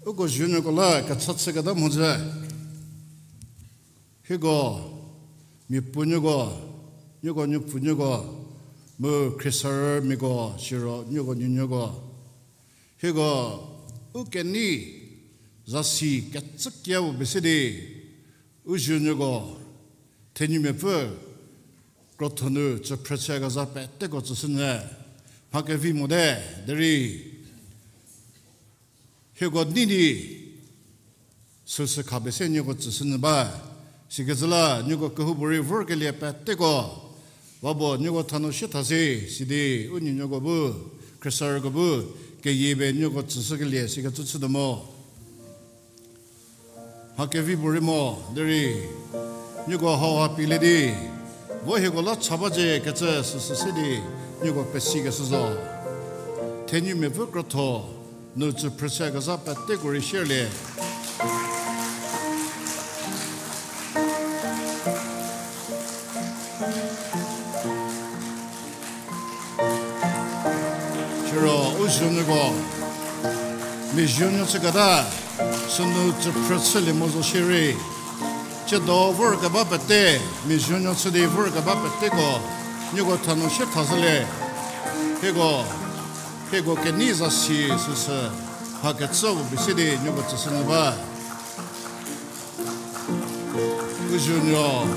uko zuonuoko la kecha chüketa mhodzü. Hieko, mia puonuoko, nieko nuopfunuoko, mu khriesarümiako, siro nieko nuonuoko. Hieko, u kenei, zasi kecükia puo pese di, u zuonuoko, thenumia pfü, krotho nu, tsüphrü chü kezha peteko tsüshünyü, mha kevi mote, derei, hieko nei di, süsü kha pese nieko tsüshünyü ba, sikecü la, nieko kehoupuorei vorkelie peteko, va bo nieko thanu sie thashü, sidi, u nuonuoko bu, khriesarüko bu, keyie pie nieko tsüshükelie, sikecü chütuo mo. Mha kevi puorei mo, derei, nieko hauha pielie di, vo hieko la cha bacie kecü süsü se di, nieko pesikeshü zo. Thenumia pfü krotho, nu tsüphrü chü kezha peteko rei shierlie. Siro u zuonuoko, mia zuonuo chüketa, sünu tsüphrü chülie mo zo shierei. Ciedo vorkeba pete, mia zuonuo chü di vorkeba peteko, nieko thanu sie thashülie. Hieko, hieko kenei zasi süsü, mha kecü puo pese di nieko tsüshünyü ba. U zuonuo,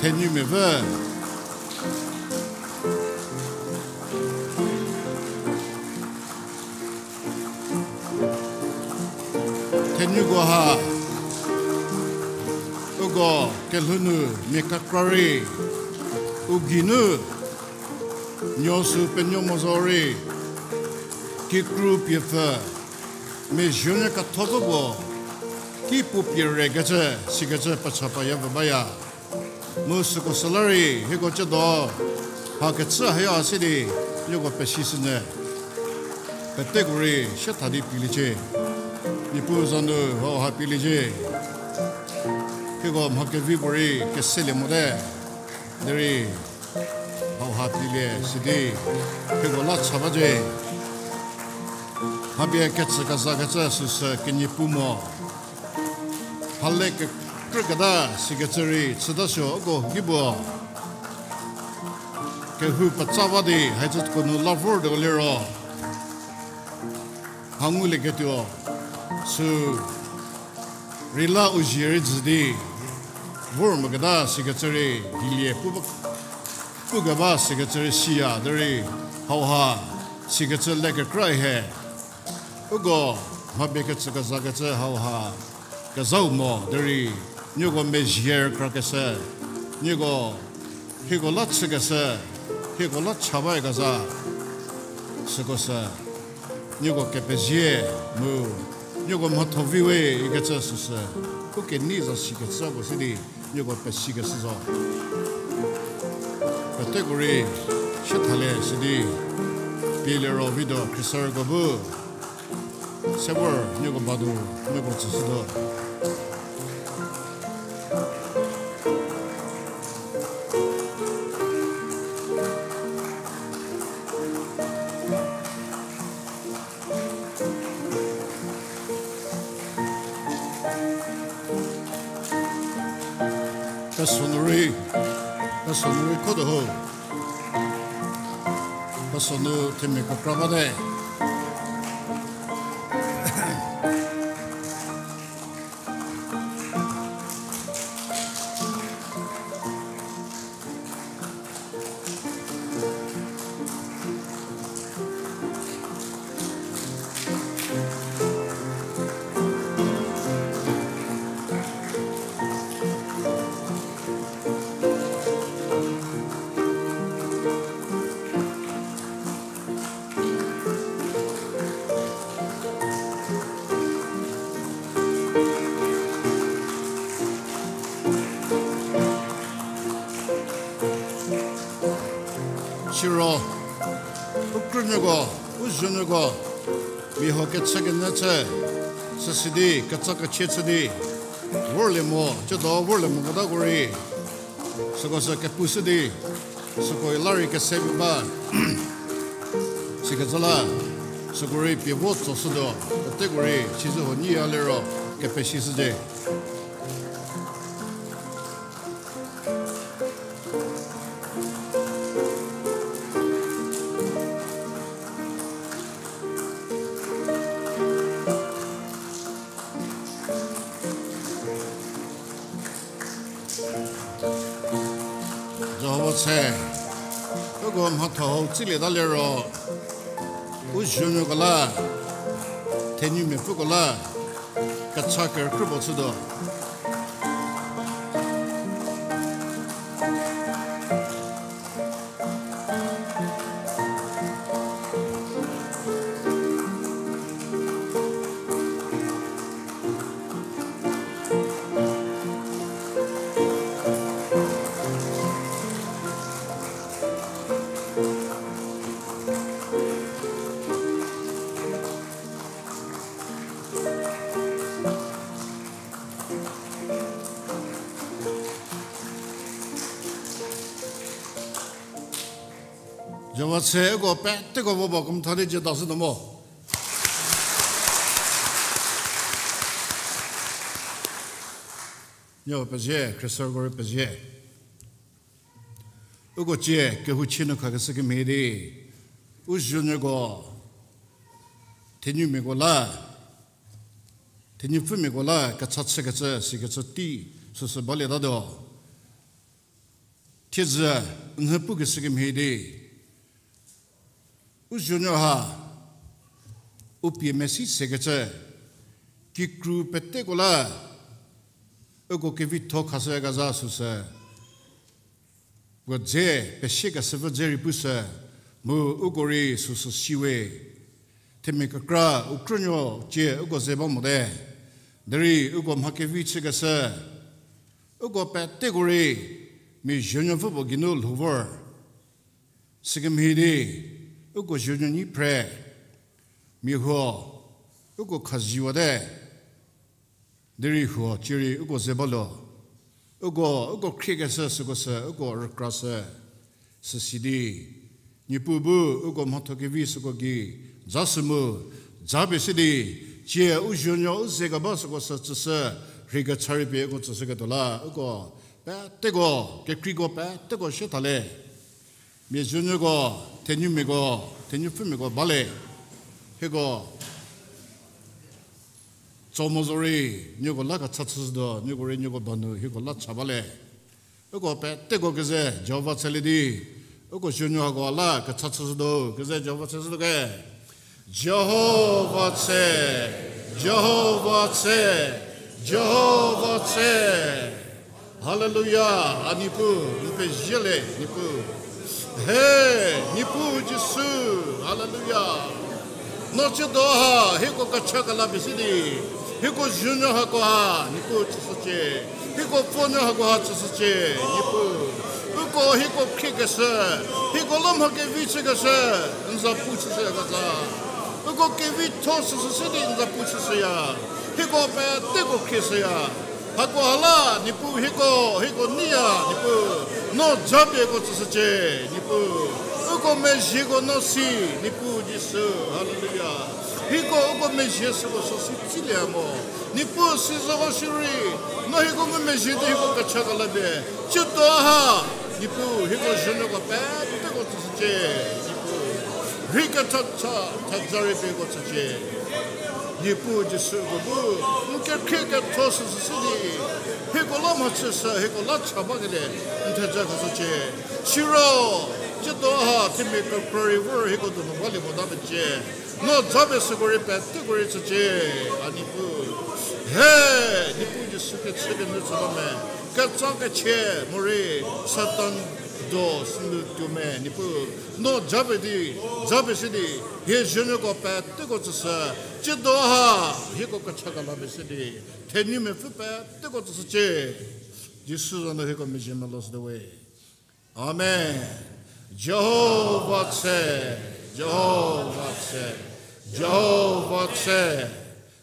thenumia pfü. Thenuko ha, uko kelhou nu mia kekra rei, u geinu, nuo sü penuo mo zorei, kikru pie pfü, mia zuonuo ketho pfü puo, ki puo pie rekecü, sikecü pecha paya pfü baya. Mu süko süla rei, hieko ciedo, mha kecü haya se di, nieko pesishünyü. Peteko rei sie tha di pieliecie. Niepuu za nu hauha pieliecie. Hieko mha kevi puorei keselie mote. Derei hauha pielie sidi hieko la cha bacie. Mha pie ketsü kezakecü süsü kenie pu mo. Hale kekrüketa sikecü rei chüta suo uko ki puo. Kehou petsa ba di haicüko nu la vortuo liro. Mha ngulieketuo sü rei la u zie rei jü di vor moketa sikecü rei dilie pu, pukeba sikecü rei siya derei hauha sikecü le kekra he. Uko mha pie ketsü kezakecü hauha kezhau mo derei nieko mezhie rükrakeshü, nieko hieko la chükeshü, hieko la cha bakezha, süko sü nieko kepezie mu nieko mhatho vi we ikecü süsü u kenei za sikecü puo si di nieko pesikeshü zo. Peteko rei sie thalie sidi pie liro vituo khriesarüko bu se vor nieko ba nu nieko tsüshütuo. Peso nu rei, peso nu rei khotuo ho. Peso nu themia kekra bate. Siro, u krünuoko, u zuonuoko, mia huo kechü kenyü chü, süsidi ketsa kechie chü di vorlie mo, chüdo vorlie moketako rei süko sü kepushü di, süko la rei kese pie ba sikecü la, süko rei pie vo tsoshütuo, peteko rei sizü huo nyiya liro kepesishücie. Jihova se, uko mhatho hau tsülieta liro, u zuonuoko la, thenumia pfüko la, kecha kerükrü puo chütuo. Jihova se uko peteko vo ba kemtha di jie dashütuo mo. Nieko pezie, khriesarüko rei pezie. Uko cie kehouchie nu khakeshü kemhie di, u zuonuoko, thenumiako la, thenupfümiako la kecha chükecü sikecü tei süsü balietatuo. Thiedzü nhü pukeshü kemhie di, u zuonuo ha, u pie mesi sekecü, kikru peteko la, uko kevitho khashüyakezha süsü, puo dze, pesiekeshüpfü dze rei pushü, mu uko rei süsü siwe. Themia kekra u krünuo cie uko ze ba mote. Derei uko mha kevi chükeshü, uko peteko rei mia zuonuopfü puo geinu lhou vor. Sükemhie di, uko zuonuo nyi phre. mia huo, uko khaziwate, derei huo, cierei uko ze ba lo, uko, uko khriekeshü süko sü, uko rükrashü, süsi di, Niepuu bu uko mhatho kevi süko gei, ja sü mu, ja pie si di, cie u zuonuo u ze keba süko sü tsüshü, rhei kecha rei pie uko tsüshüketuo la, uko, peteko, kekreiko peteko sie tha le. Mia zuonuoko, thenumiako, thenupfümiako ba le. Hieko, tso mo zorei, nieko la kecha chüshütuo, nieko rei nieko ba nu, hieko la cha ba le. Uko peteko keze, Jihova tshelie di. Uko zuonuo hako la kecha chüshütuo, keze Jihova tshe shütuo ke. Jihova tshe, Jihova tshe, Jihova tshe. Haleluya, a Niepuu, n pezie le, Niepuu. He, Niepuu Jisu, haleluya. No tsiedo ha, hieko kecha kela pie si di, hieko zuonuo hako ha, Niepuu tsüshücie, hieko pfünuo hako ha tsüshücie, Niepuu. Uko hieko khriekeshü, hieko la mha kevi chükeshü, n za pu chüshüyakezha. Uko kevitho süsü se di n za pu chüshüya, hieko peteko khrieshüya. Hako ha la, Niepuu hieko, hieko neiya, Niepuu. No japie uko tsüshücie, Niepuu. Uko mezhieko no si, Niepuu Jisu, haleluya. Hieko uko mezhie süko sü si tsilie mo. Niepuu sizoko shierei, no hieko ngumezhie di hieko kecha kela pie. Tsiedo ha, Niepuu hieko zuonuoko peteko tsüshücie, Niepuu. Rhei kecha cha, theja rei pie uko tsücie. Niepuu Jisu uko bu, n kekhrie ketho süsü si di, hieko la mhachüshü, hieko la cha bakelie, n theja khashücie. Siro, tsiedo ha themia kekra rei vor hieko donu balie mota mecie. No japie süko rei peteko rei tsücie, a Niepuu. He, Niepuu Jisu kechü kenyü chü ba me, ketsa kechie morei Satan do sünu tuo me, Niepuu. No japie di, japie si di, hie zuonuoko peteko tsüshü, tsiedo ha, hieko kecha kela pie si di, thenumia pfü peteko tsüshücie. Jisu za nu hieko mezhie melou shütuo we. Amen. Jihova tshe, Jihova tshe, Jihova tshe.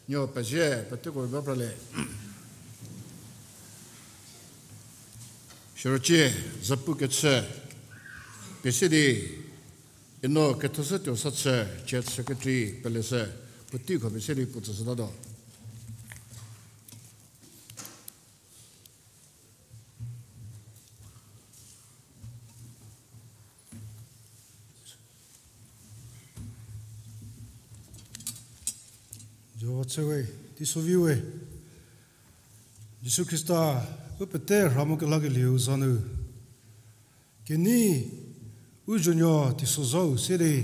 Nuo pezie, peteko rei ba pra le. Siro cie, zapu kechü pie se di, eno kethoshü tuo sa chü, church secretary peleshü, puotei kho pie se di puo tsüshütatuo. Jihova tshe we, teiso vi we, Jisu Khrista, u pete rha mo kelakelieu za nu. Kenei, u zuonuo teisozhau se di,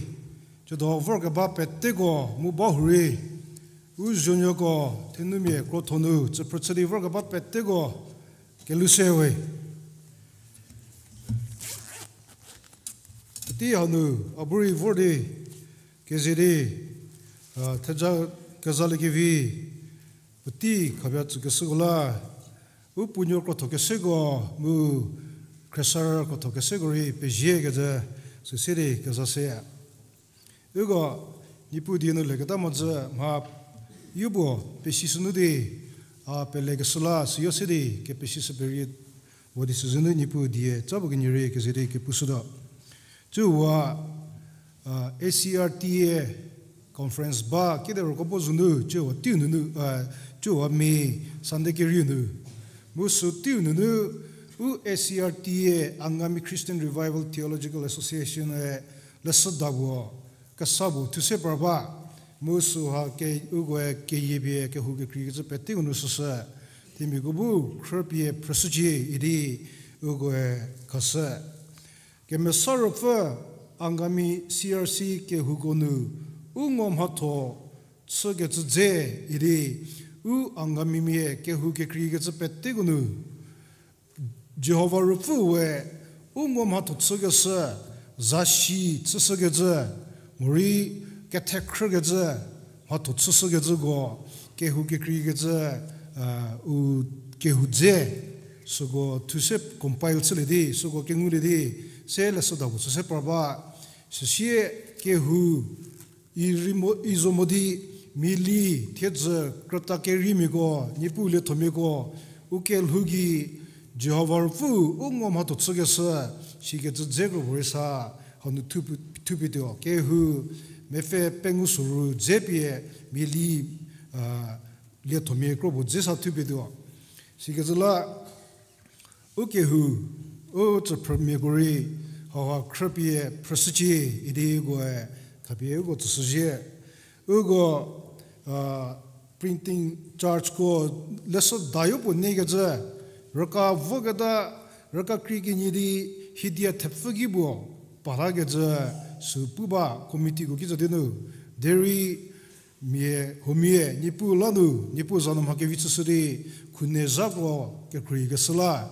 tsiedo vorkeba peteko mu ba hurei, u zuonuoko thenumia krotho nu, tsüphrü chü di vorkeba peteko, kelhou se we. Puotei hanu, a bu rei vor di, keze di, a, theja kezalie kevi, puotei khapie tsükeshüko la, u puonuo krotho keseko, mu khriesarü krotho keseko rei pezie kecü, süse di keza se. Uko, Niepuu die nu leketa mhodzü mha, yopuo, pesishünu di, a, pelekeshü la, süyo se di, kepesishü perie, vo di süzü nu Niepuu die, tsa puo kenie rei keze di kepushütuo. Tsüwa, a, A C R T A conference ba, kide roko bo zunu, tsüwa teiu nunu, a, tsüwa mi Sunday kerieu nu. Mu sü teiu nunu, u A C R T A, Angami Christian Revival Theological Association, e, leshüda puo, kesa puo, thuse par ba, mu süha ke, ukoe keyiepie, kehou kekreikecü peteko nu süshü, themiako bu, khrüpie phrüshücie, idi, ukoe khashü. Kemesa Ruopfü Angami C R C kehouko nu u ngo mhatho chükecü dze idi u Angamimia kehou kekreikecü peteko nu Jihova Ruopfü we u ngo mhatho chükeshü, zasi chüshükecü, morei kethekhrükecü, mhatho chüshükecüko, kehou kekreikecü, u kehou dze, süko thuse compile chülie di, süko kengulie di, se leshüda puo chüse par ba, süsie kehou I rei mo, i zo mo di, mia li, thiedzü, krüta kereimiako, Niepuu liethomiako, u kelhou gei, Jihova Ruopfü, u ngo mhatho chükeshü, sikecü dze kro puorei sa, hanu thupie, thupie tuo, kehou, mepfü pengou soru dze pie, mia li, liethomia kro puo dze sa thupie tuo. Sikecü la, u kehou, u tsüphrümiako rei, hauha khrüpie phrüshücie idi ukoe, khapie uko tsüshüzhie. Uko, printing chargeko leshüda yopuo niekecü, rüka voketa, rüka krie kenie di, hidia thepfü ki puo, patakecü, sü pu ba committeeko ki tsü di nu, derei, mia, huomia, Niepuu la nu, Niepuu za nu mha kevi chüshü di, khunhie zhako kekreikeshü la,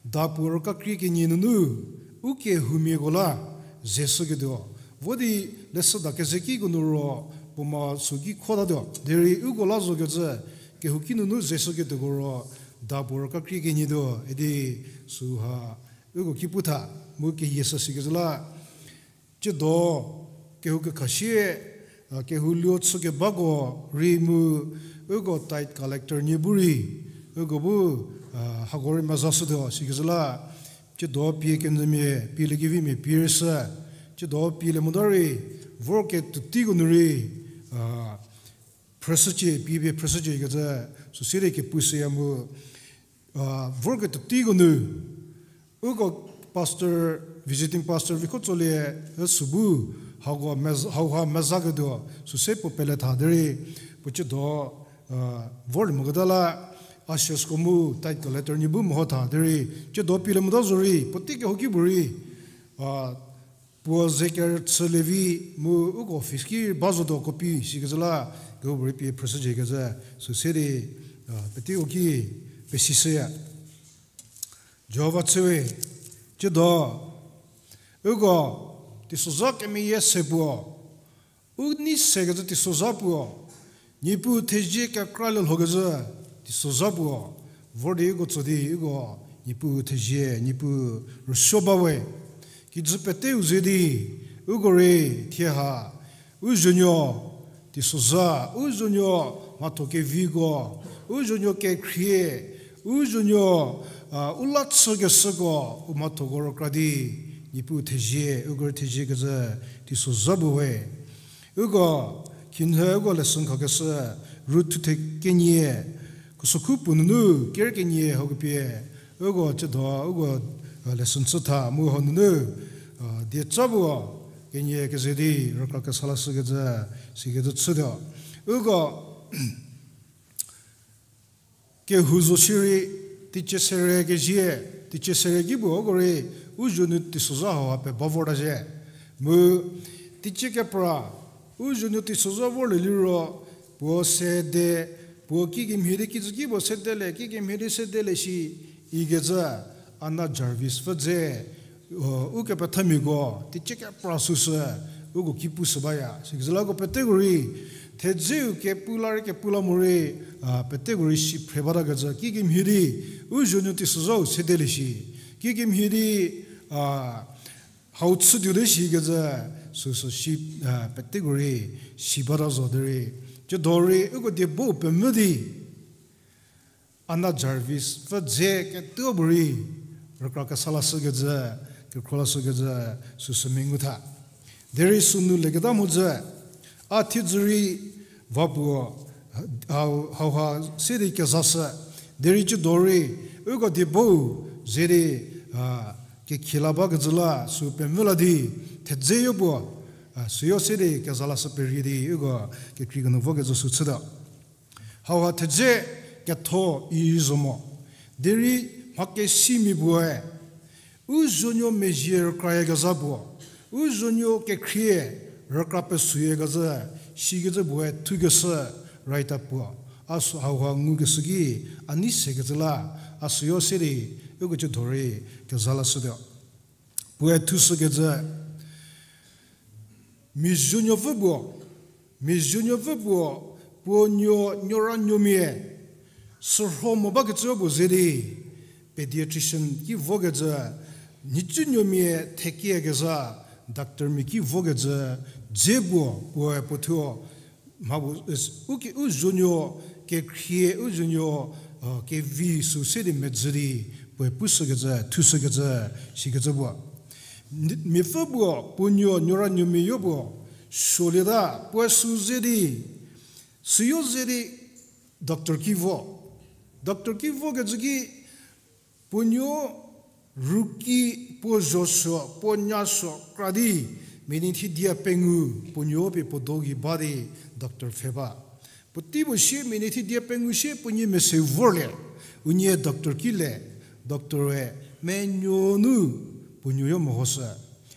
da puo rüka krie kenie nunu, u kehoumiako la, ze shüketuo. Vo di leshüda kezekiko nu ro, puo ma süki khotatuo. Derei uko la zokecü, kehouki nunu ze shüketuoko ro, da puo rüka krie kenie tuo, idi süha, uko ki pu tha, mu keyie sü sikecü la, tsiedo, kehou kekhasie, kehou luo chükebako rei mu, uko tithe collector nie bu rei, uko bu, hako rei mezashütuo sikecü la, tsiedo pie kenyümia, pie lekevimia pie rei shü, tsiedo pie le mota rei, vorketuotiko nu rei, phrüshücie, pie pie phrüshücie kecü, süsie di kepushüya mu, vorketuotiko nu, uko pastor, visiting pastor Vikotsolie, sü bu, hauha meza, hauha mezaketuo, süsie puo pele tha derei, puo tsiedo, vorlie moketa la, ushersko mu, tithe collector nie bu meho tha derei, tsiedo pie le mota zorei, puotei kehouki puorei, puo ze kerüchülie vi mu uko office ki ba zotuo copy sikecü la, kehoupuorei pie phrüshücie kecü, süsie di, peteiko ki pesishüya. Jihova chüwe, tsiedo, uko, teisozha kemeyie se puo, u nei sekecü teisozha puo, Niepuu thezie kekra lielhokezhü teisozha puo, vor di uko tso di uko, Niepuu thezie, Niepuu rüsuo ba we. Kijü peteu ze di, uko rei thie ha, u zuonuo teisozha, u zuonuo mhatho keviko, u zuonuo kekhrie, u zuonuo, u la chükeshüko, u mhathoko rükra di, Niepuu thezie, uko rei thezie kezhü teisozha puo we. Uko, khinhie uko lesson khakeshü, Ruth thuthe kenie, kesokhu puo nunu, ker kenie hau kepie, uko tsiedo, uko, lesson chü tha, mu hau nunu, dieca puo, kenie keze di, rükra kesa lashü kezhü, sikecü chütuo. Uko, kehou zo shierei, teicie sere kezie, teicie sere ki puo uko rei, u zuonuo teisozha hauha pie ba vorta zhie. Mu, teicie kepra, u zuonuo teisozha vorlie liro, puo sede, puo kikemhie di kijü ki puo sedelie, kikemhie di sedelie shi, ikecü, Anna Jarvis pfü dze, ukepethamiako, teicie kepra süsü, uko ki pushü baya. Sikecü la uko peteko rei, thedzeu kepu la rei kepu la morei, peteko rei si phre bata kecü, kikemhie di, u zuonuo teisozhau sedelie shi, kikemhie di, hau chütuo di shi kecü, süsü si, peteko rei, si bata zo derei, tsiedo rei, uko die bo pemvü di, Anna Jarvis pfü dze ketuo puorei, rükra kesa lashü kezhü, kekhro lashü kezhü, süsü mengu tha. Derei sünu leketa mhodzü, a thiedzü rei va puo, hau, hauha se di kezashü, derei tsiedo rei, uko die bou, ze di, kekhie la ba kezhü la, sü pemvü la di, thedze yo puo, süyo se di keza lashü perie di, uko kekreiko nu vo kezhü sü chütuo. Hauha thedze ketho i zo mo. Derei mhakesimia puoe, u zuonuo mezhie rükrayie kezha puo, u zuonuo kekhrie rükra pesuoyie kezhü, sikecü puoe thukeshü raita puo, a sü hauha ngukeshü ki, a nei sekecü la, a süyo se di, uko tsiedo rei keza lashütuo. Puoe thushükecü, mia zuonuopfü puo, mia zuonuopfü puo, puo nuo, nuora nuomia, sürho mo bakecü puo ze di, pediatrician ki vokecü, nhicunuomia thekie kezha, Doctor mia ki vokecü dze puo, puoe puo thuo, mha puo, u ki, u zonuo kekhrie, u zonuo, kevi sü se di medzü di, puoe pushükecü, thushükecü, sikecü puo. Miapfü puo, puo nuo, nuoranuomia yo puo, suolieta, puoe sü ze di, süyo ze di, doctor ki vo. Doctor ki vokecü ki, puo nuo ruki puo zho suo, puo nya suo kra di, minute dia pengou, puo nuo pie puo do gei ba di doctor pfhe ba. Puotei puo sie minute dia pengou sie puo nie mese vorlie, unie doctor ki le, doctor-e menuo nu puo nuoyo mehoshü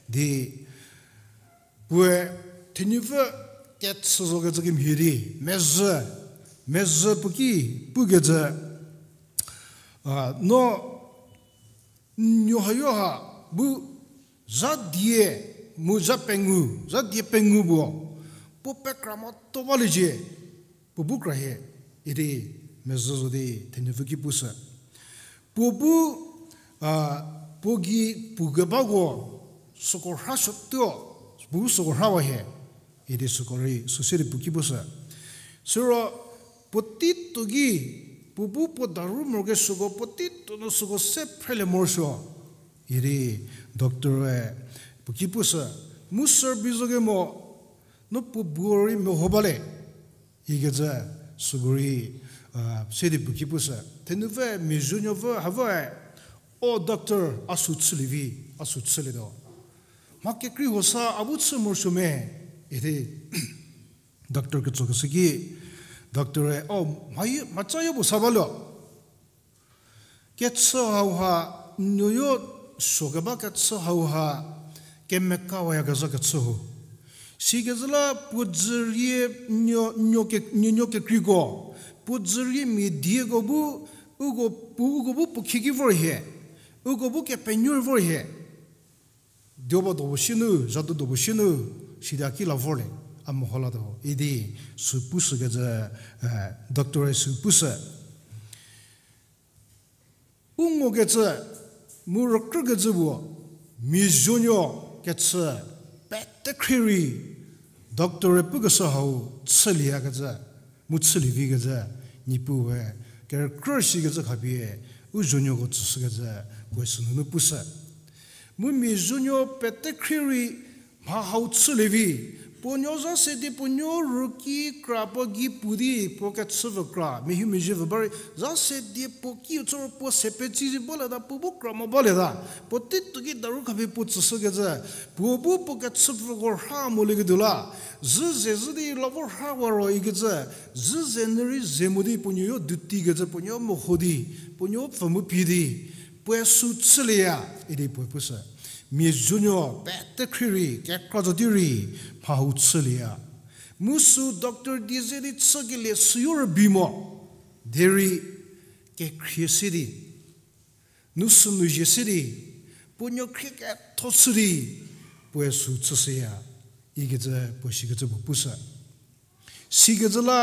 di, puoe thenupfü kechü zokecü kemhie di, mezhü, mezhü puo ki pukecü, no n nuo hayo ha bu zha die mu zha pengou, zha die pengou puo, puo pekra motuo baliecie, puo bu kra hie, idi mezhü zo di thenupfü ki pushü. Puo bu, puo gei pukebako süko rha suotuo, puo bu süko rhawa hie, idi süko rei sü se di puo ki pushü. Siro puotei tuo ki, puo bu puo daru morokesuoko puotei tuo nu süko se phrelie morosuo, idi doctor-e puo ki pushü. Mu survey zo kemo, no puo bu rei meho bale, ikecü süko rei se di puo ki pushü. Thenupfü mia zonuopfü havoe, o doctor, a sü chülie vi, a sü chülietuo. Mha kekrei huo sa a bu chü morosuo me, idi doctor ketsokeshü ki, doctor-e, o, mha, mhaca yo puo sa balo. Kechü hauha, n nuoyo suo keba kechü hauha, kemekawayakezha kechü ho. Sikecü la puo dzürie n nuo, n nuo ke, n nuo kekreiko, puo dzürie mia dieko bu, uko pu, uko bu puo khieki vor hie, uko bu kepenuo vor hie. Dioba dopuo sie nu, zhadu dopuo sie nu, sidi a ki la vorlie, a meho latuo, idi sü pushükecü, doctor-e sü pushü. U ngokecü, mu rükrükecü puo, mia zonuo kechü, pete khrie rei, doctor-e pukeshü hau chülieyakecü, mu chülie vikecü, Niepuue, kerükrü shikecü khapie, u zonuoko tsüshükecü, puoe sünunu pushü. Mu mia zonuo pete khrie rei mha hau chülie vi, puo nuo zha se di puo nuo ruki kra puo gei pu di puo kechü vü kra, mehumezhie vü ba rei, zha se di puo kiu chü ro puo se pecie zi balieta, puo bu kra mo balieta, puotei tuo ki daru khapie puo tsüshükecü, puo bu puo kechü pfüko rha molieketuo la, zhü ze zhü di la vo rhawa ro ikecü, zhü ze nyü rei ze mo di puo nuoyo dutikecü puo nuo meho di, puo nuo pfü mu pie di, puoe sü chülieya, idi puoe pushü. Mia zonuo pete khrie rei, kekra zo di rei, mha hau chülieya. Mu sü doctor die ze di chükelie süyo rübei mo, derei kekhrie se di, nu sünu zhie se di, puo nuo khrie ketho chü di, puoe sü chüshüya, ikecü puo sikecü puo pushü. Sikecü la,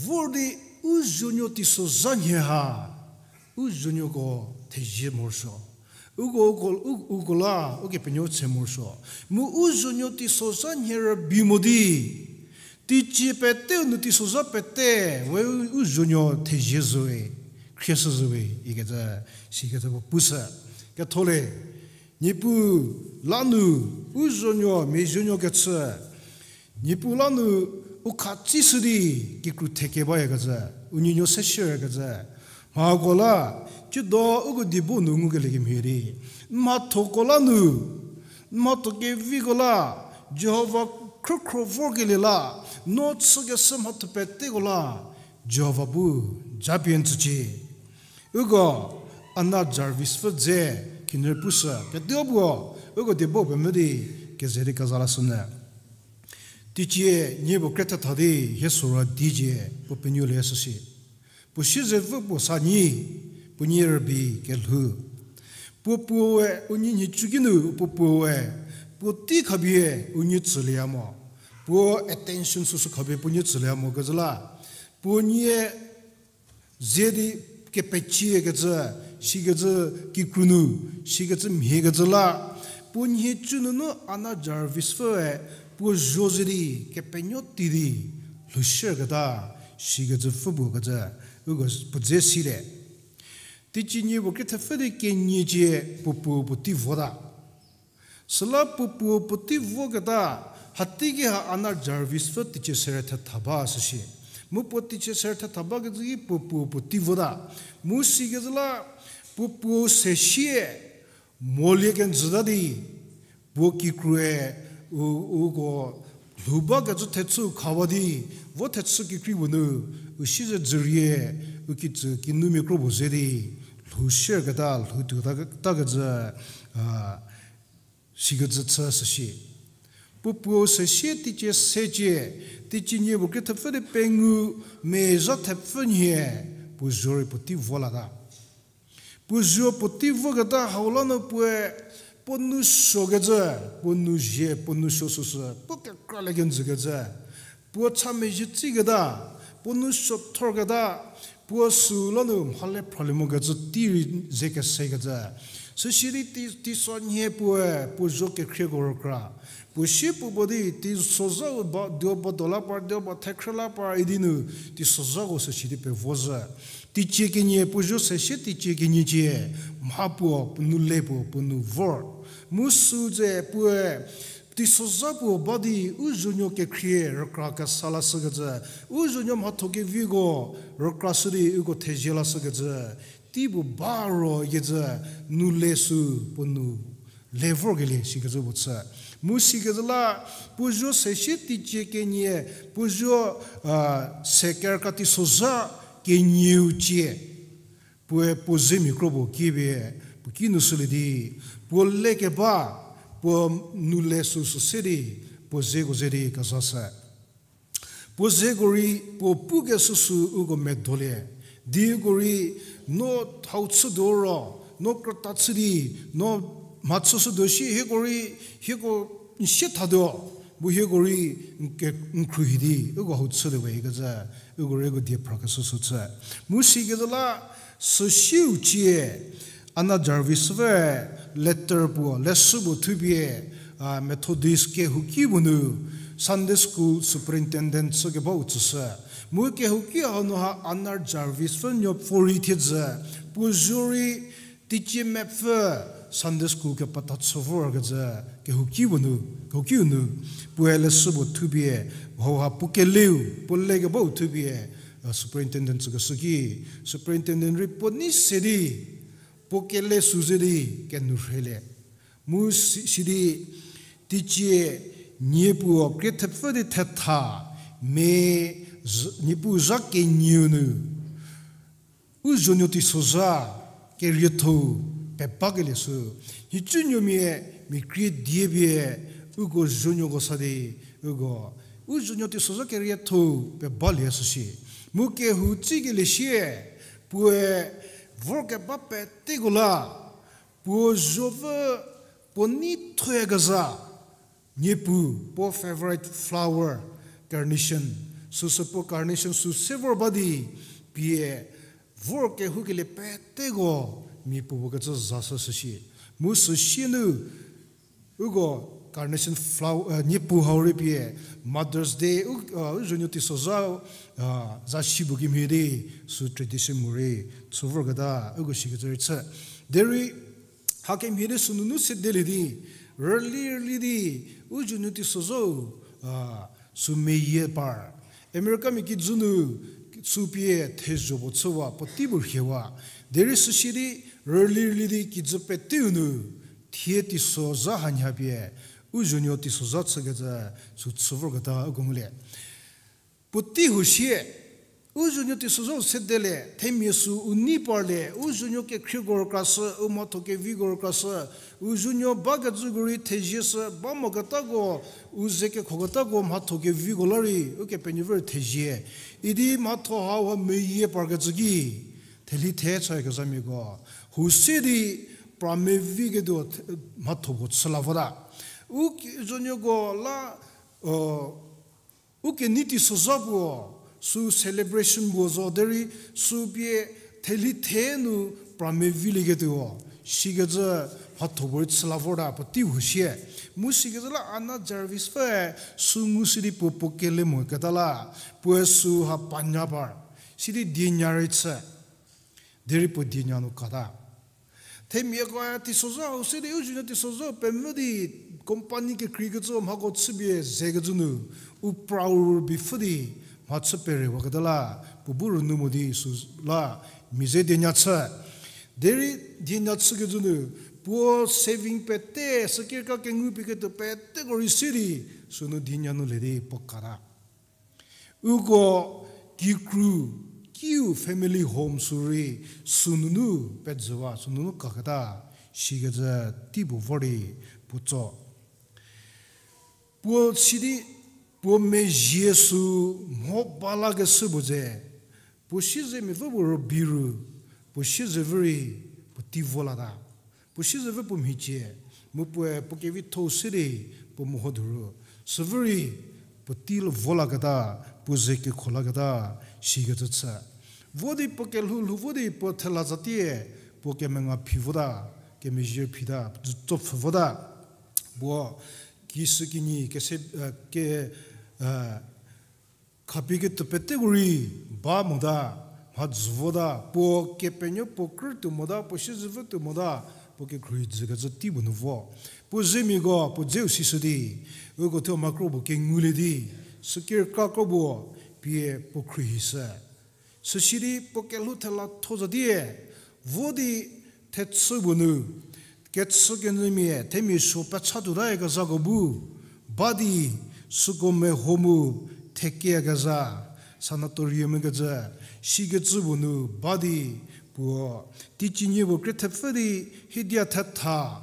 vor di u zonuo teisozha nhie ha, u zonuoko thezie morosuo. Uko, uko, u, uko la, ukepenuo tse morosuo. Mu u zonuo teisozha nhie rübei mo di, teicie peteu nu teisozha pete, we u, u zonuo thezie zowe, khrieshü zowe, ikecü, sikecü puo pushü. Ketholie, Niepuu la nu, u zonuo, mia zonuo kechü, Niepuu la nu u khatsishü di kikru theke bayakecü, u nuonuo seshüyakecü. Mhako la, ciedo uko diebo nu ngukelie kemhie di, n mhathoko la nu, n mhatho keviko la, Jihova khrükhro vorkelie la, no chükeshü mhatho peteko la, Jihova bu japie n tsücie. Uko Anna Jarvis pfü dze kinu pushü, ketuo puo, uko diebo pemvü di keze di keza lashünyü. Teicie nie puo kre thetha di hie sora dicie puo penuolie süsi. Puo siezepfü puo sa nyi, puo nie rübei kelhou. Puo puoe u nie nhicu ki nu puo puoe, puotei khapie u nie tsülieya mo. Puo attention süsü khapie puo nie tsülieya mo kecü la. Puo nie ze di kepeciekecü, sikecü kikru nu, sikecü mhiekecü la, Puo nhicu nunu Anna Jarvis pfüe puo zuo ze di kepenuo ti di lhoushüketa, sikecü pfü puo kecü, uko puo dze silie. Teicie nie puo krie thepfü di kenie cie puo puo puotei vota. Süla puo puo puotei voketa, hateiki ha Anna Jarvis pfü teicie sere thetha ba süsie. Mu puo teicie sere thetha bakecü ki puo puo puotei vota. Mu sikecü la puo puo sesie molie kenjüta di, puo kikrue u, uko lhou bakecü thechü khawa di, vo thechü kikrei puo nu, u siezedzürie, u kitsü kinumia kro puo ze di, lhoushüketa, lhou tuota, takecü, a, sikecü chü süsie. Puo puo sesie teicie secie, teicie nie puo krie thepfü di pengou, mezha thepfü nhie, puo zuo rei puotei vo lata. Puo zuo puotei voketa hau la nu puoe, puo nou suokecü, puo nou zie, puo nou suo süsü, puo kekralie kenjükecü, puo cha mezhie tsiketa, puo nou suothorketa, puo süu la nu mhale phralie mokecü tei rei ze kesekecü. Süsie di tei, teiso nhie puoe, puo zuo kekhrieko rükra. Puo sie puo bo di, teisozhau ba, duo ba do la par, duo ba thekhrü la par idi nu, teisozhako süsie di pevo zhü. Teicie kenie, puo zuo sesie teicie kenie cie, mha puo, puo nou le puo, puo nou vor. Mu süu ze puoe, teisozha puo ba di, u zuonuo kekhrie rükra kesa lashükecü, u zuonuo mhatho keviko rükrashü di uko thezie lashükecü, tei puo ba ro ikecü, nou le süu puo nou le vorkelie sikecü puo chü. Mu sikecü la, puo zuo sesie teicie kenie, puo zuo, a, se kerüka teisozha kenieu cie, puoe puo zemia kro puo ki pie, puo ki nu shülie di, puo lekeba, puo nou le süu süse di, puo zeko ze di kezashü. Puo zeko rei puo pukeshü süu uko medolie. Di uko rei no hau chütuo ro, no krüta chü di, no mhachüshütuo shi hieko rei, hieko n sie thatuo, mu hieko rei n ke, n khruohi di, uko hau chütuo we ikecü, uko rei uko die phrakeshü sü chü. Mu sikecü la, süsiu cie, Anna Jarvis we letter puo, leshü puo thupie, a, Methodist kehouki puo nu Sunday School Superintendent chükebau tsüshü. Mu kehouki hau nu ha Anna Jarvis pfü nuopfü rei thiedzü, puo zuo rei teicie mepfü Sunday School kepetha chü vorkecü kehouki puo nu, kehoukiu nu, puoe leshü puo thupie, hauha puo keleu, puo lekebau thupie, a, Superintendent tsükeshü ki, Superintendent rei puo nei se di, puo kele sü ze di kenou rheilie. Mu si, sidi teicie niepuo krie thepfü di thetha, me z-, Niepuu zha kenieu nu, u zuonuo teisozha kerietho-u pebakelie sü, nhicunuomia mia krie die pie uko zuonuoko sa di, uko, u zuonuo teisozha kerietho-u pebalie süsie. Mu kehou tsikelie sie, puoe vorkeba peteko la, puo zuopfü puo nei thoyakezha, niepu, puo favorite flower, carnation, süsü puo carnation sü se vor ba di, pie vor kehoukelie peteko mia puopuo kecü zashü süsie. Mu süsie nu, uko carnation flower, a, niepu hau rei pie Mother's Day, u, a, u zuonuo teisozha, a, zasi puo kemhie di, sü tradition morei chü vorketa, uko sikecü rei chü. Derei, hakemhie di sünunu sedelie di, rüli rüli di, u zuonuo teisozha-u, a, sü meyie par. Americamia kijü nu, sü pie thezho puo chüwa, puotei puo rhiewa. Derei süsie di, rüli rüli di kijü peteu nu, thie teisozha hanhie pie, u zuonuo teisozha chükecü, sü chü vorketa uko ngulie. Puotei huo sie, u zuonuo teisozha-u sedelie, themia sü u nei parlie, u zuonuo kekhrieko rükrashü, u mhatho keviko rükrashü, u zuonuo bakecüko rei thezieshü, ba moketako, u ze kekhoketako mhatho keviko la rei, Ukepenuopfü rei thezie. Idi mhatho hauha meyie parkecü ki, theli the chüyakezhamiako, huo se di pra mevi ketuo the-, mhatho puo chü la vota. U ki-, zuonuoko la, u, u kenei teisozha puo, sü celebration puo zo derei sü pie theli the nu pra mevilieketuo, Sikecü mhatho puorei chü la vorta puotei huo sie. Mu sikecü la Anna Jarvis pfüe sü ngushü di puo puo kele moketa la, puoe sü ha panya par. Sidi dienya rei chü. Derei puo dienya nu kata. Themiakoe teisozha hau se di, u zunuo teisozha pemvü di, company kekreikecü mhako chüpie zekecü nu, u prau rübei pfhü di, mha chü perewaketa la, puo bu rünyü mo di sü la, mia ze dienya chü. Derei dienya chükecü nu, puo saving pete, sükirka kengu pie ketuo peteko rei se di, sünu dienya nu le di puo kata. Uko kikru, kiu family home sü rei, sünunu pejüwa, sünunu kaketa, sikecü tei puo vor di puo tso. Puo sidi, puo mezhie sü mho ba lakeshü puo ze, puo siezemia pfü puo rübei ru, puo siezevü rei puotei vo lata. Puo siezevü puo mhicie, mu puoe puo kevitho-u se di puo meho duru. Süvü rei puotei vo laketa, puo ze kekho laketa, sikecü chü. Vo di puo kelhou lhou vo di puo thela zatie, puo kemenga phi vota, kemezhie phita, tsopfhü vota. Puo kishükinyi kese, ke, khapie ketuo peteko rei ba mota, mha dzü vota, puo kepenuo puo krü tuo mota, puo siezevü tuo mota, puo kekhruohi dzükecü tei puo nu vo. Puo zemiako puo dzeu sishü di, uko thuo mha kro puo kengulie di, sükirka kro puo pie puo khruohishü. Süsidi puo kelhou thela tho zatie, vo di thechü puo nu, kechükenyümia themia suo pecha tuotakezhako bu ba di, süko meho mu thekeyakezha, sanatorium kecü, sikecü puo nu ba di, puo teicie nyie puo krie thepfü di, hiedia thetha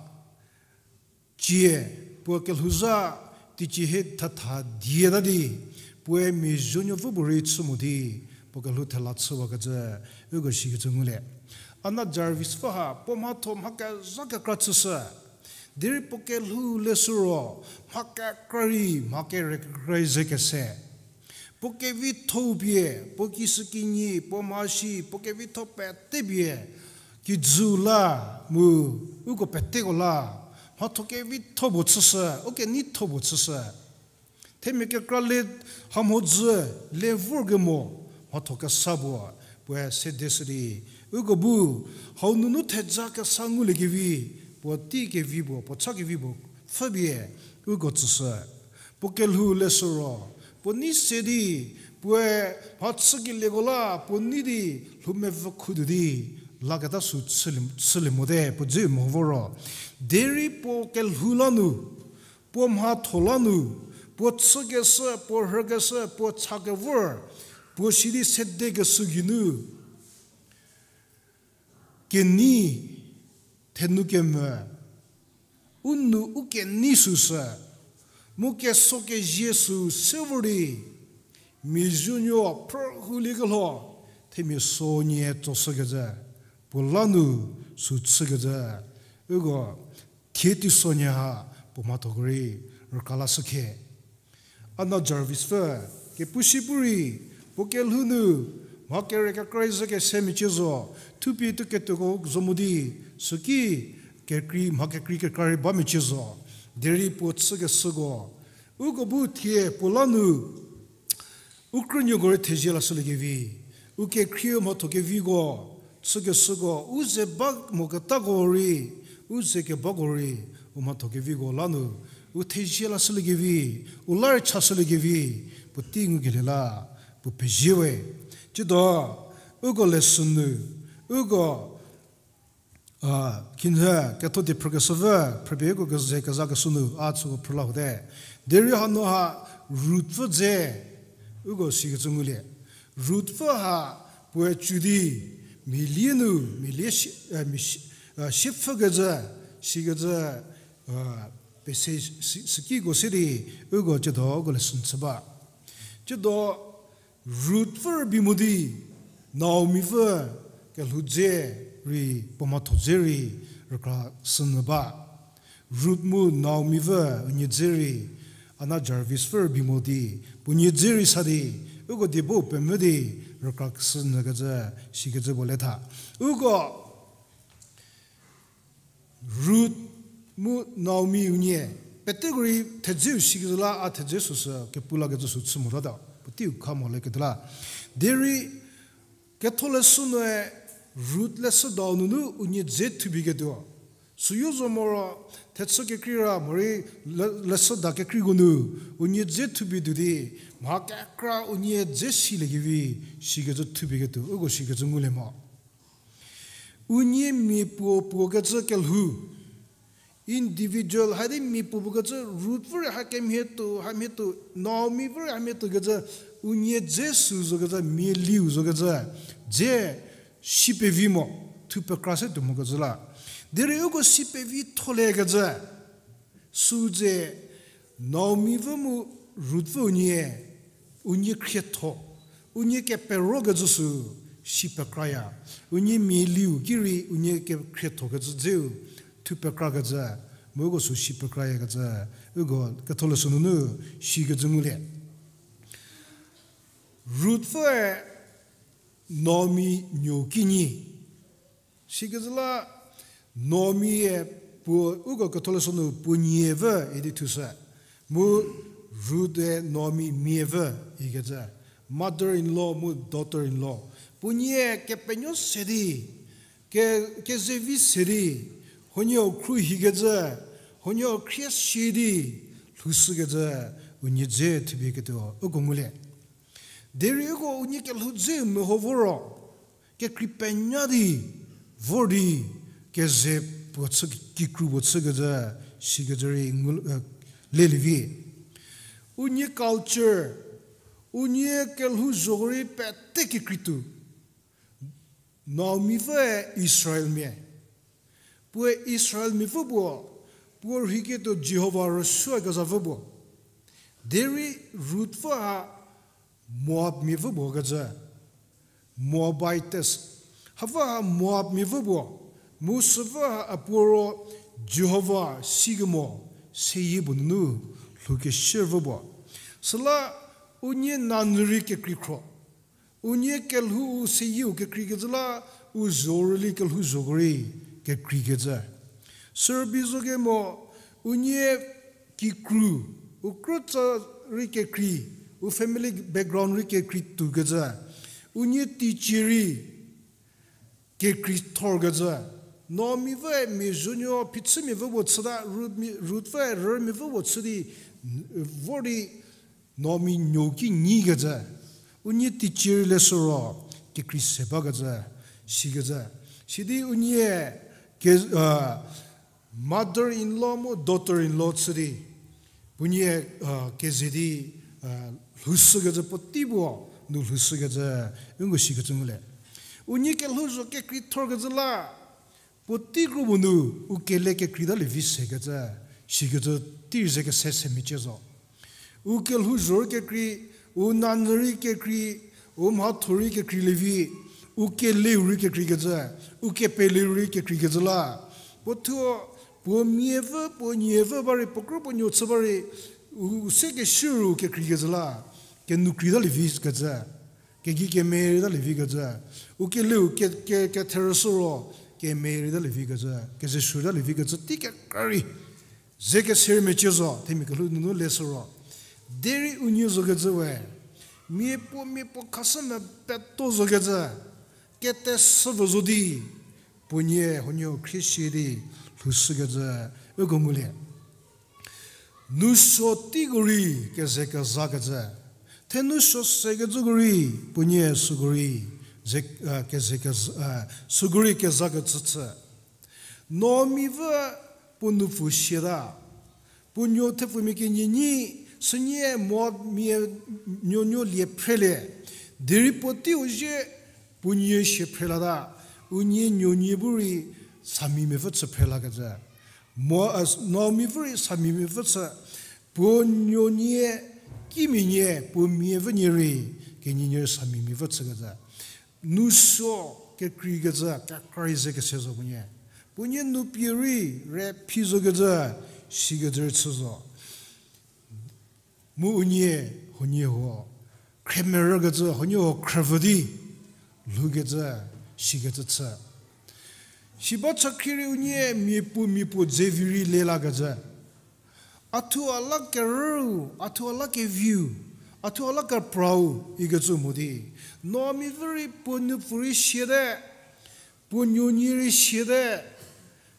cie, puo kelhouzha teicie hie thetha dieta di, puoe mia zuonuopfü puorei chü mo di, puo kelhou thela chüwakecü, uko sikecü ngulie. Anna Jarvis pfü ha puo mhatho mha kezha kekra chüshü. Derei puo kelhou leshü ro, mha kekra rei mha kere kekra ze kese. Puo kevitho-u pie, puo kishükinyi, puo mhasi, puo kevitho pete pie, kijü la mu, uko peteko la, mhatho kevitho puo chüshü, u keneitho puo chüshü. Themia kekra le hamhodzü le vorkemo, mhatho kesa puo, puoe sedeshü di, uko bu, hau nunu theja kesa nguliekevi, puo tei kevi puo, puo cha kevi puo, pfhüpie, uko tsüshü. Puo kelhou leshü ro, puo nei se di, puoe mha chükelieko la puo nei di lhoumevü khutuo di, laketa sü chülie, chülie mote, puo dze mo vo ro. Derei puo kelhou la nu, puo mhatho la nu, puo chükeshü, puo rhükeshü, puo cha kevor, puo sidi sedekeshü geinu kenei, thenu kemvü, u nou u kenei süsü, mu keso kezie sü se vor di, mia zuonuo phrü huliekelho, themia so nie tsoshükecü, puo la nu sü chükecü, uko thie teisonhie ha puo mhathoko rei rüka lashü khe. Anna Jarvis pfü, kepu si pu rei, puo kelhou nu, mha kere kekra ze kese mecie zo, thupie tuo ketuoko zo mo di, süki kekrei, mha kekrei kekra rei ba mecie zo, derei puo chükeshüko, uko bu thie puo la nu, u krünuoko rei thezie lashüliekevi, u kekhrieu mhatho keviko, chükeshüko, u ze ba moketako rei, u ze kebako rei, u mhatho keviko la nu, u thezie lashüliekevi, u la rei chashüliekevi, puotei ngukelie la, puo pezie we. Tsiedo, uko lesson nu, uko, a, khinhie ketho di phrükeshüvü, phrüpie uko keze kezakeshü nu, a tsüko phrüla hote. Derei hanu ha Ruth pfü dze, uko sikecü ngulie. Ruth pfü ha puoe cü di, mia lie nu, mia lie si, e, mia si, e, siepfükecü, sikecü, e, pese si, sikiko se di, uko tsiedo uko lesson chü ba. Tsiedo Ruth pfü rübei mo di, Naomi pfü kelhou dze rei, puo mhatho dze rei, rükra sünyü ba. Ruth mu Naomi pfü unie dze rei, Anna Jarvis pfü rübei mo di, puo nie dze rei sa di, uko die bu pemvü di, rükra sünyükecü, sikecü puo le tha. Uko Ruth mu Naomi unie, peteko rei thedzeu sikecü la a thedze süsü kepu lakecü sü chü motata, puoteiu kha mo leketuo la. Derei Ketholeshü nue Ruth leshüdau nunu unie dze thupie ketuo. Süyo zo moro, thechü kekreira morei le-, leshüda kekreiko nu, unie dze thupie tuo di, mha kekra unie dze siliekevi, sikecü thupie ketuo, uko sikecü ngulie mo. Unie mia puo puo kecü kelhou. Individual, haidi mia puo puo kecü Ruth vürei hakemhie tuo, hamhie tuo, Naomi vürei hamhie tuo kecü, unie dze sü zo kecü, mia liu zo kecü, dze si pevi mo, thu pekra se tuo mo kecü la. Derei uko si pevi tholie kecü, sü dze Naomi vü mu Ruth vü unie, unie khrietho, unie kepero kecü sü si pekraya. Unie mia liu ki rei unie kekhrietho kecü dzeu, thu pekra kecü, mu uko sü si pekraya kecü, uko Ketholeshü nunu sikecü ngulie. Ruth vü Naomi nuo kinyi. Sikecü la Naomi-e puo, uko Ketholeshü nu puo nie vü idi thushü. Mu Ruth-e Naomi mia vü ikecü. Mother-in-law mu daughter-in-law. Puo nie kepenuo se di, ke, kezevi se di, huonie khruohikecü, huonie khrie si di, lhoushükecü, unie dze thupie ketuo, uko ngulie. Derei uko unie kelhou dzeu meho vo ro, kekrei penya di, vor di, keze puo chü, kikru puo chükecü, sikecü rei ngu, eh, lelie vi. Unie culture, unie kelhouzho rei pete kekrei tuo. Naomi vü Israelmia. Puoe Israelmia vü puo, puo rheiketuo Jihova rüsuokezha vü puo. Derei Ruth vü ha Moabmia vü puo kecü, Moabites. Hapfü ha Moabmia vü puo, mu süpfü ha a puo ro Jihova sikemo seyie puo nunu lhoukeshü vü puo. Süla unie nanyü rei kekrei khro. Unie kelhou u seyieu kekreikecü la, u zho rüli kelhouzhoko rei kekreikecü. Sürübei zo kemo, unie kikru, u krütsa rei kekrei, u family background rei kekrei tuokecü. Unie teicie rei kekreithorkecü. Naomi vü mia zhonuo phichümia vü puo chüta, Ruth mi-, Ruth vü rümia vü puo chü di, vor di Naomi nuo ki nyikecü. Unie teicie rei leshü ro, kekrei se bakecü, sikecü. Sidi unie ke, mother-in-law mu daughter-in-law chü di, puonie, keze di, lhoushükecü puotei puo, nu lhoushükecü, unko sikecü ngulie. Unie kelhouzho kekreithorkecü la, puotei kro puo nu, u kele kekreitalie vi sekecü, sikecü tei rei ze kese se mecie zo. U kelhouzho rei kekrei, u nanyü rei kekrei, u mhatho rei kekreilie vi, u keleu rei kekreikecü, u kepeleu rei kekreikecü la. Puo thuo, puo mia vü, puo nie vü ba rei, puo krü puo nuo chü ba rei, u se keshü ru kekreikecü la. Kenu kreitalie vikecü. Kegei kemeyie reitalie vikecü. U keleu ke, ke, ketherüshü ro, kemeyie reitalie vikecü. Keze shüritalie vikecü, tei kekra rei. Ze kese rei mecie zo, themia kelhou nunu leshü ro. Derei unie zokecü we. Mia puo, mia puo khashü me peto zokecü. Keteshü vo zo di. Puonie, huonie khrie si di. Lhoushükecü. Uko ngulie. Nousuo teiko rei keze kezakecü. Thenou suo sekecüko rei, puonie süko rei, ze, keze kez-, süko rei kezakecü chü. Naomi vü puo nupfu siata. Puo nuo thepfumia kenie nyi, sünie Moabmia nuonuo lie phrelie. Derei puotei u zie puo nie sie phrelata. Unie nuonie bu rei samimiapfü chü phrelakecü. Mo, Naomi vü rei samimiapfü chü, puo nuonie, kimia nie, puo mia vü nie rei, kenie nie rei samimiapfü chükecü. Nousuo kekreikecü, kekra rei ze kese zo puonie. Puonie nupie rei, re phi zokecü, sikecü rei chü zo. Mu unie, huonie huo, khremerükecü, huonie huo khrüvü di, lhoukecü, sikecü chü. Siba chakhrie rei unie mia puo mia puo dze vi rei lelakecü. A thuo a la kerüu, a thuo a la keviu, a thuo a la keprau ikecü mo di. Naomi vü rei puo nupfu rei siate, puo nuonie rei siate,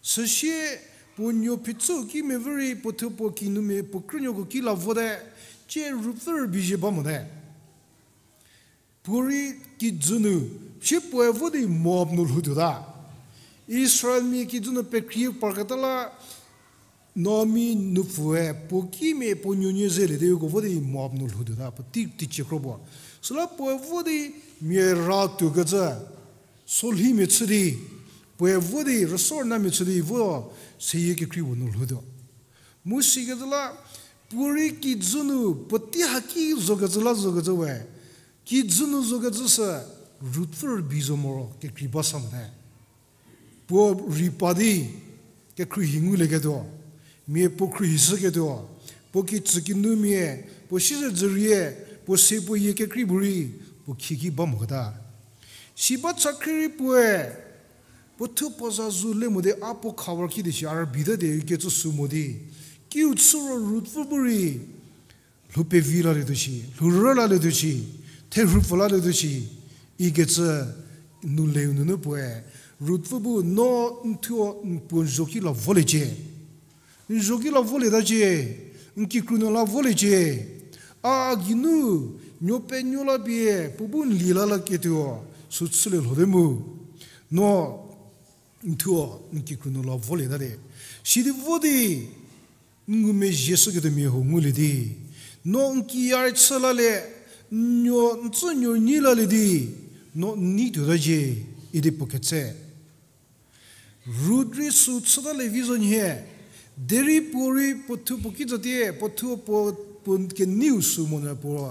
süsie puo nuo phichü kimia vü rei puo thuo puo kinumia puo krünuoko ki la vote, tsie Ruth vü rübei zhie ba mote. Puo rei kijü nu, sie puoe vo di Moab nu lhoutuota. Israelmia kijü nu pekrie parketa la Naomi nupfue puo kimia puo nuonie zelie di uko vo di Moab nu lhoutuota, puotei teicie kro puo. Süla puoe vo di mia ra tuokecü, solhimia chü di, puoe vo di rüsornamia chü di vo seyie kekrei puo nu lhoutuo. Mu sikecü la, puo rei kijü nu puotei haki zokecü la zokecü we, kijü nu zokecü sü Ruth vü rübei zo moro kekrei ba sa mote. Puo rei pa di kekhruohi ngulieketuo, mia puo khruohi shüketuo, puo kitsü kinumia, puo siezedzürie, puo se puo yie kekrei bu rei, puo khieki ba moketa. Siba chakhrie rei puoe, puo thuo puo za zu le mo di a puo khawa ki di shi a rübei ta di ikecü sü mo di. Kiu chü ro Ruth vü bu rei, lhou pevi lalietuo shi, lhou rü lalietuo shi, therhu pfü lalietuo shi, ikecü nu leu nunu puoe, Ruth vü bu no n thuo n puo n zho ki la voliecie. N zho ki la volietacie, n kikru nu la voliecie. A geinu, nuo penuo la pie, puo bu n lie la laketuo, sü chülie lhote mu. No n thuo n kikru nu la volieta di. Sidi vo di, n ngumezhie shüketuomia huo ngulie di. No n kiya rei chü lalie, n nuo n tsü nuo nyi lalie di, no n nei tuotacie, idi puo ketse. Ruth rei sü chütalie vi zo nhie, derei puo rei puo thuo puo kitsatie, puo thuo puo, puo keneiu sü monyü puo.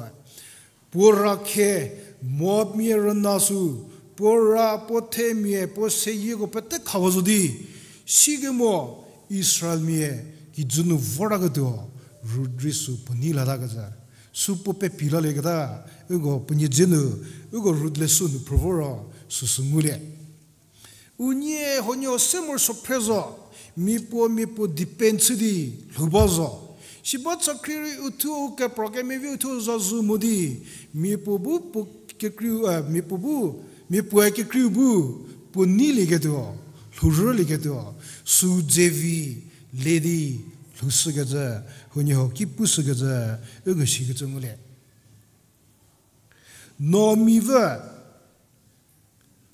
Puo ra khe, Moabmia rüna sü, puo ra puo themia puo seyieko pete khawa zo di, sikemo Israelmia kijü nu vortaketuo, Ruth rei sü puo nei latakecü. Sü puo pepi lalieketa, uko puo nie dze nu, uko Ruth leshü nu phrü vo ro, süsü ngulie. Unie huoniehuo se morosuo phre zo, mia puo mia puo depend chü di lhou ba zo. Siba chakhrie rei uthuo u kepra kemevi uthuo za zu mo di, mia puo bu puo kekreiu, mia puo bu, mia puoe kekreiu bu, puo neilieketuo, lhourülieketuo, sü dze vi le di lhoushükecü, huoniehuo ki pushükecü, uko shikecü ngulie. Naomi vü,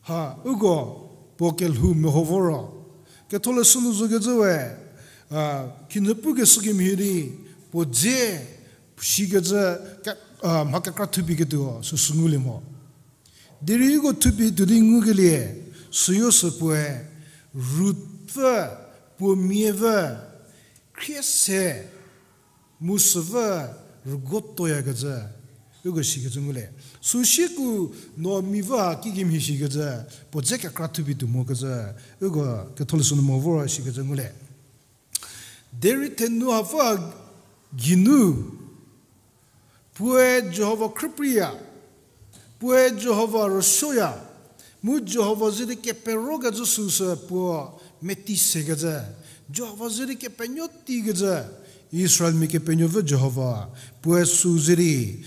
ha, uko puo kelhou meho vo ro, ketholeshü nu zokecü we, khinhie pukeshü kemhie di, puo dze, shikecü, mha kekra thupie ketuo, süsü ngulie mo. Derei uko thupie tuo di ngukelie, süyo sü puoe, Ruth vü, puo mia vü, khrie se, mu süvü rügotoyakecü, uko shikecü ngulie. Süsieko Naomi vü ha kikemhie shikecü, puo dze kekra thupie tuo mokecü, uko ketholeshü nu mo vo ro shikecü ngulie. Derei thenu hapfü ha geinu, puoe Jihova khrüpreiya, puoe Jihova rüsuoya, mu Jihova ze di keperokecü süsü puo meti sekecü, Jihova ze di kepenuo teikecü, Israelmia kepenuopfü Jihova, puoe sü ze di,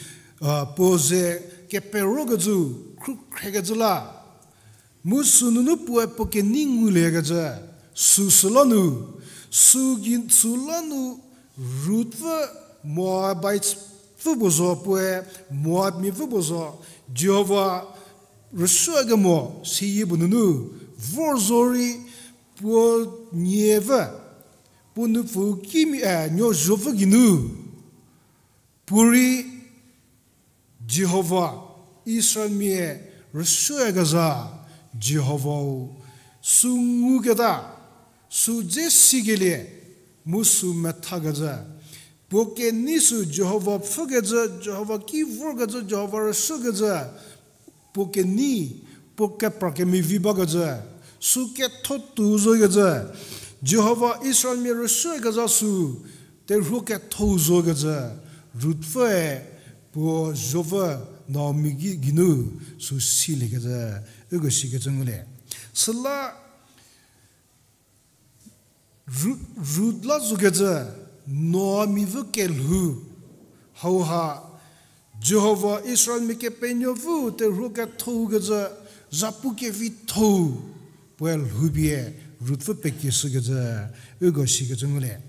puo ze keperokecü, khrükhrekecü la, mu sünunu puoe puo kenei nguliekecü, süsü la nu, sü gei sü la nu Ruth pfü Moabitepfü puo zo, puoe Moabmiapfü puo zo, Jihova rüsuokemo seyie puo nunu vor zorei puo niepfü, puo nupfu kimi, e, nuo zopfü geinu, puorei Jihova, Israelmia rüsuoyakezha Jihovau sü nguketa, sü dze sikelie, mu sü methakecü. Puo kenei sü Jihova pfhükecü, Jihova ki vorkecü, Jihova rüsuokecü, puo kenei, puo kepra kemevi bakecü, sü ketho tuo zokecü, Jihova Israelmia rüsuoyakezha sü terhuo ketho zokecü, Ruth pfüe puo zopfü Naomi ki geinu sü siliekecü, uko sikecü ngulie. Süla Ru-, Rut la zokecü, Naomi vü kelhou, hauha, Jihova Israelmia Kepenuopfü terhuo kethoukecü, zhapu kevitho-u, puoe lhoupie Rut vü pekieshükecü, uko sikecü ngulie.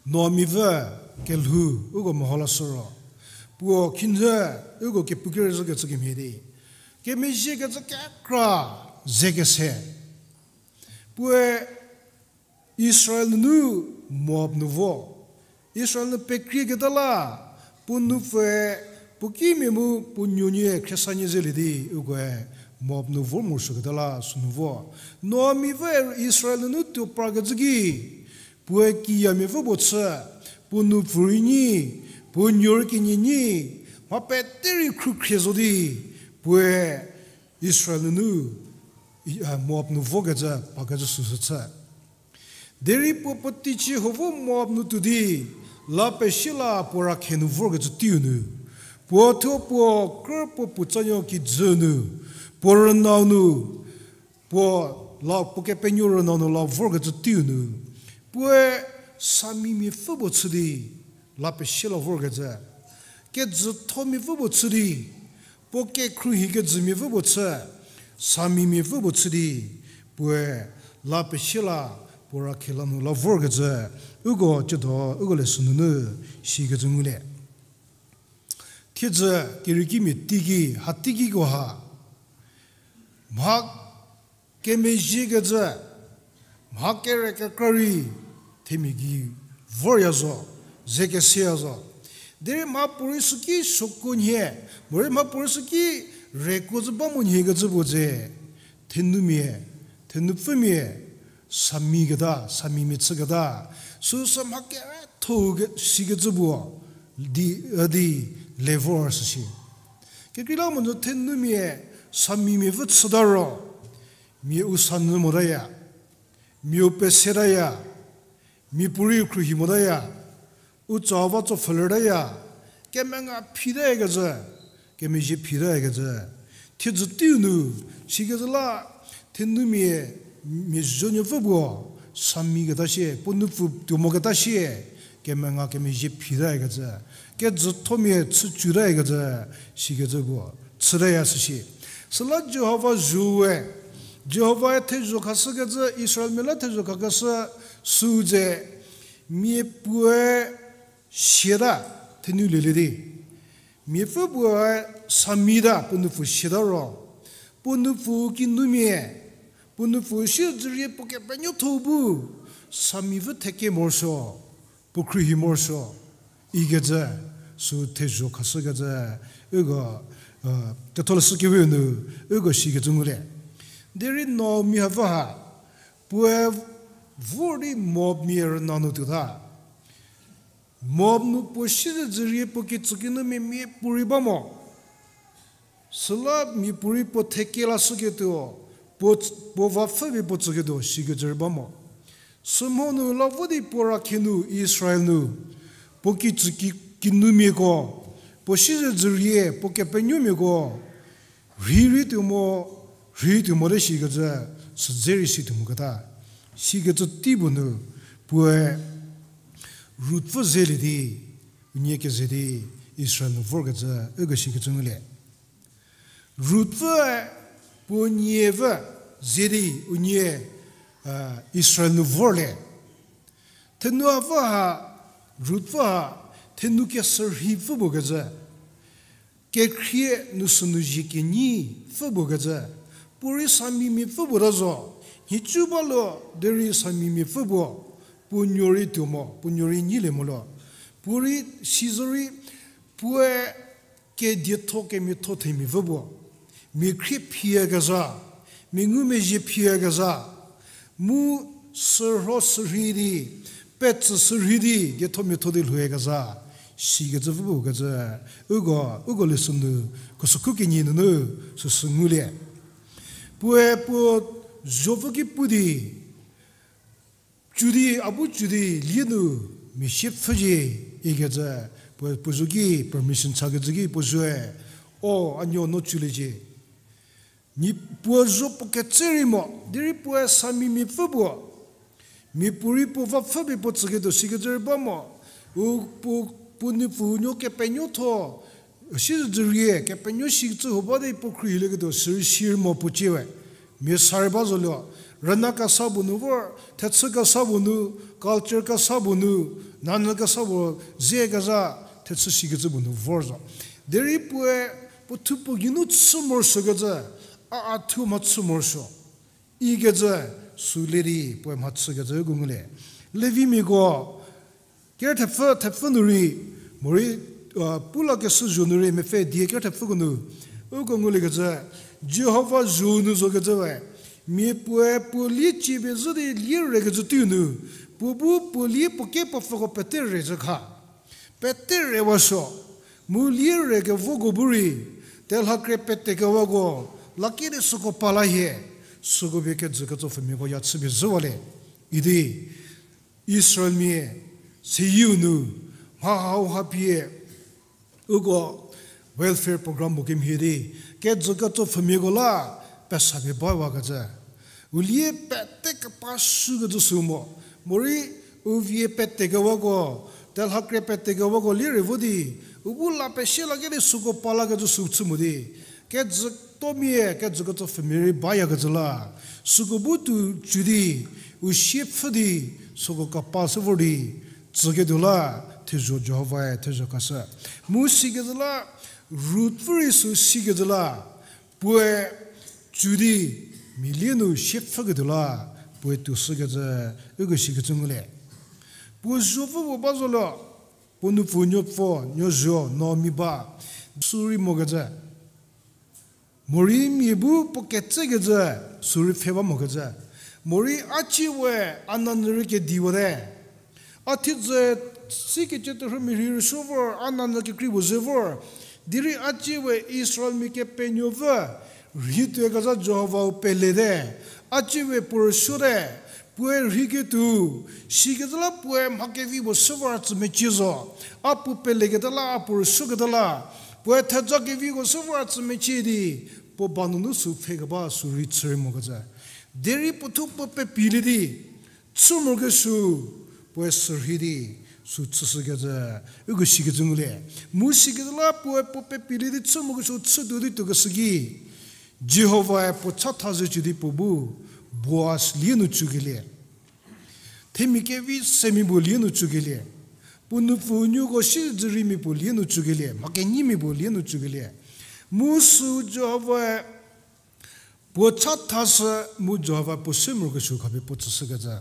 Naomi vü kelhou, uko meho lashü ro, puo khinhie, uko kepukerei zokecü kemhie di, kemezhiekecü kekra ze kese. Puoe Israel nunu Moab nu vo. Israel nu pekrieketa la, puo nupfü, puo kimia mu puo nuonie khriesanie zelie di, ukoe Moab nu vor morosuoketa la sünu vo. Naomi vü Israel nunu tuo parkecü ki, puoe kiyamia vü puo chü, puo nupfü rei nyi, puo nuo rei kinyi nyi, mha pete rei khrukhrie zo di, puoe Israel nunu, Moab nu vokecü, pakecü süsü chü. Derei puo puoteicie huo vo Moab nu tuo di, la pesie la puo rakhe nu vorkecü teiu nu, puo thuo puo krü puo puotsanuo kijü nu, puo rünau nu, puo la puo kepenuo rünau nu la vorkecü teiu nu, puoe samimiapfü puo chü di, la pesie la vorkecü, kejüthomiapfü puo chü di, puo kekhruohi kejümiapfü puo chü, samimiapfü puo chü di, puoe la pesie la puo rakhe la nu la vorkecü, uko ciedo uko leshü nunu sikecü ngulie. Thiedzü keriekimia teiki, ha teikiko ha, mha kemezhiekecü, mha kere kekra rei themia gei vorya zo, ze keseya zo. Derei mhapuorei süki suokuo nhie, morei mhapuorei süki rekuo zü ba mo nhie kecü puo dze, thenumia, thenupfümia, sami keta, samimia chüketa, süsü mha keretho ke, sikecü puo, di, di, le vor süsi. Kekreilamonyü thenumia, samimiapfü chüta ro, mia u sanyü motaya, mia u pesetaya, miapuorei khruohi motaya, u tsa va tso pfhülertaya, kemenga phitayakecü, kemezhie phitayakecü. Thiedzü teiu nu, sikecü la, thenumia, mia zonuopfü puo, sami keta sie, puo nupfu tuo moketa sie, kemenga kemezhie phitayakecü, kejüthomia chücütayakecü, sikecü puo, chütaya süsi. Süla Jihova zhowe, Jihovae thezho khashükecü, Israelmia la thezho khakeshü, sü dze, miapuoe siata, thenu lielie di. Miapfü puoe samita, puo nupfu siata ro. Puo nupfu kinumia, puo nupfu siezürie puo kepenuotho bu, sami vü theke morosuo, puo khruohi morosuo, ikecü, sü thezho khashükecü, uko, ketholeshü kewe nu, uko sikecü ngulie. Derei Naomi hapfü ha, puoe vor di Moabmia rüna nu tuota. Moab nu puo siezürie puo kitsükinumia miapuorei ba mo. Süla miapuorei puo theke lashüketuo, puo, puo vapfü pie puo tsüketuo sikecü rei ba mo. Sümhonu la vo di puo rakhe nu Israel nu, puo kitsüki, kinumiako, puo siezürie, puo kepenuomiako, rhei rei tuo mo, rhei tuo mote sikecü, südze rei si tuo moketa. Sikecü tei puo nu, puoe Rutpfü zelie di, unie keze di Israel nu vorkecü, uko sikecü ngulie. Rutpfüe puo niepfü ze di unie, Israel nu vorlie. Thenu hapfü ha, Rutpfü ha, thenu kesürhipfü puo kecü. Kekhrie nu sünu zie kenyipfü puo kecü. Puorei samimiapfü puo ta zo. Nhicu ba lo derei samimiapfü puo. Puo nuo rei tuo mo, puo nuo rei nyilie mo lo. Puorei sizorei, puoe kedietho kemiatho themiapfü puo. Mia khrie phiyakezha, mia ngumezhie phiyakezha. Mu sürho sürhei di, petsü sürhei di, diethomiatho di lhouyakezha. Sikecü pfü puo kecü, uko, uko lesson nu, khusükhu kenie nunu, süsü ngulie. Puoe puo zopfü ki pu di, cü di, a bu cü di, lie nu, mia sie pfhücie, ikecü, puo, puo zo ki, permission chakecü ki, puo zoe, o, a nuo no cüliecie. Ni puo zo puo ketse rei mo, derei puoe samimiapfü puo. Mia puorei puo vapfü pie puo tsüketuo sikecü rei ba mo. U puo, puo nupfunuo kepenuotho, siezedzürie kepenuo sikecü huo ba di puo khruohilieketuo sürei sirei mo puo cie we. Mia sa rei ba zolie, rüna kesa puo nu vor, thechü kesa puo nu, culture kesa puo nu, nanyü kesa puo, zie kezha, thechü sikecü puo nu vor zo. Derei puoe, puo thuo puo geinu chü morosuokecü, a, a thuo mhachü morosuo ikecü, sü le di puoe mhachükecü uko ngulie. Levimiako, ker thepfü, thepfü nu rei, morei, pulakeshü zho nu rei mepfü die ker thepfüko nu, uko nguliekecü, Jihova zho nu zokecü we, mia puoe puo lie cie pie zhü di lie rekecü teiu nu, puo bu puo lie puo kepuo pfüko pete re zhü kha. Pete rewasuo, mu lie rekevoko bu rei, telhakrie petekewako, lakie di süko pa la hie, süko pie kejü ketsopfhümiako ya chüpie zhüwalie, idi Israelmia seyieu nu, mha hauha pie, uko welfare program puo kemhie di, kejü ketsopfhümiako la, pesa pie bawakecü. U lie pete kepashükecü sü mo, morei u vie petekewako, telhakrie petekewako lie re vo di, u bu la pesie lakie di süko pa lakecü sü chü mo di, kejütomia, kejü ketsopfhümia rei bayakecü la, süko bu tuo cü di, u sie pfhü di, süko kapa shü vor di, tsüketuo la, thezho Jihovae thezho khashü. Mu sikecü la, Ruth pfü rei sü sikecü la, puoe cü di, mia lie nu sie pfhüketuo la, puoe tuo shükecü, uko sikecü ngulie. Puo zuopfü puo ba zolo, puo nupfu nuopfü, nuozuo, Naomi ba, sü rei mokecü. Morei mia bu puo ketsekecü, sü rei pfhe ba mokecü. Morei a cie we a nanyü rei kediwate. A thiedzü sikecü terhü mia rhei rüsuo vor, a nanyü kekrei puo ze vor. Derei a cie we Israelmia kepenuopfü, rhei tuoyakezha Jihovau pelete. A cie we puo rüsuote. Puoe rheiketuo, sikecü la puoe mha kevi puo shü vor a tsü mecie zo. A puo peleketa la, a puo rüsuoketa la, puoe theja keviko shü vor a tsü mecie di, puo ba nunu sü pfhekeba sü rei chü rei mokecü. Derei puo thuo puo pepilie di, chü morokesuo, puoe sürhei di, sü chüshükecü, uko sikecü ngulie. Mu sikecü la puoe puo pepilie di chü morokesuo chütuo di tuokeshü ki, Jihovae puo chatha ze cü di puo bu, Boaz lie nu cükelie. Themia kevi semia puo lie nu cükelie. Puo nupfu nuoko siezedzürie mia puo lie nu cükelie, mha kenyimia puo lie nu cükelie. Mu sü Jihovae puo chathashü mu Jihova puo se morokesuo khapie puo tsüshükecü.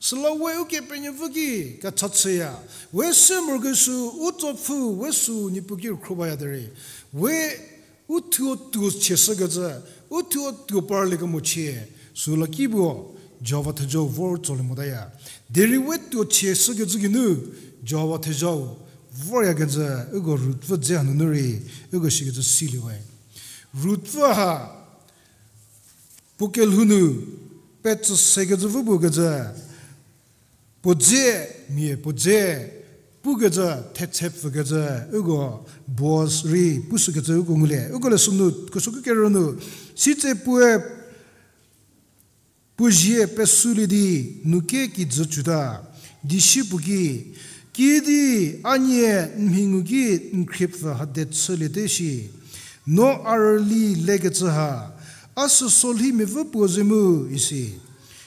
Süla we Ukepenuopfü ki kecha chüya, we se morokesuo u tsopfü, we sü Niepuu ki rükhro baya derei, we u thuo tuo chieshükecü, u thuo tuo parlie kemochie, süla ki puo Jihova thejau vor tsolie motaya. Derei we tuo chieshükecü geinu Jihova thejau voryakecü, uko Ruth pfü dze hanunu rei, uko sikecü silie we. Ruth pfü ha, puo kelhou nu, petsü sekecü pfü puo kecü, puo dze, mia puo dze, pukecü, thetse pfükecü, uko Boaz rei pushükecü uko ngulie. Uko leshü nu, kesuo kekere nu, sitse puoe, puo zie pesulie di, nuke kijü cüta, di si puo ki, kiüdi a nie n mhingu ki n khriepfü hade chüliete shi, no a rüli lekecü ha, a süso lhi mepfü puo ze mu, isi.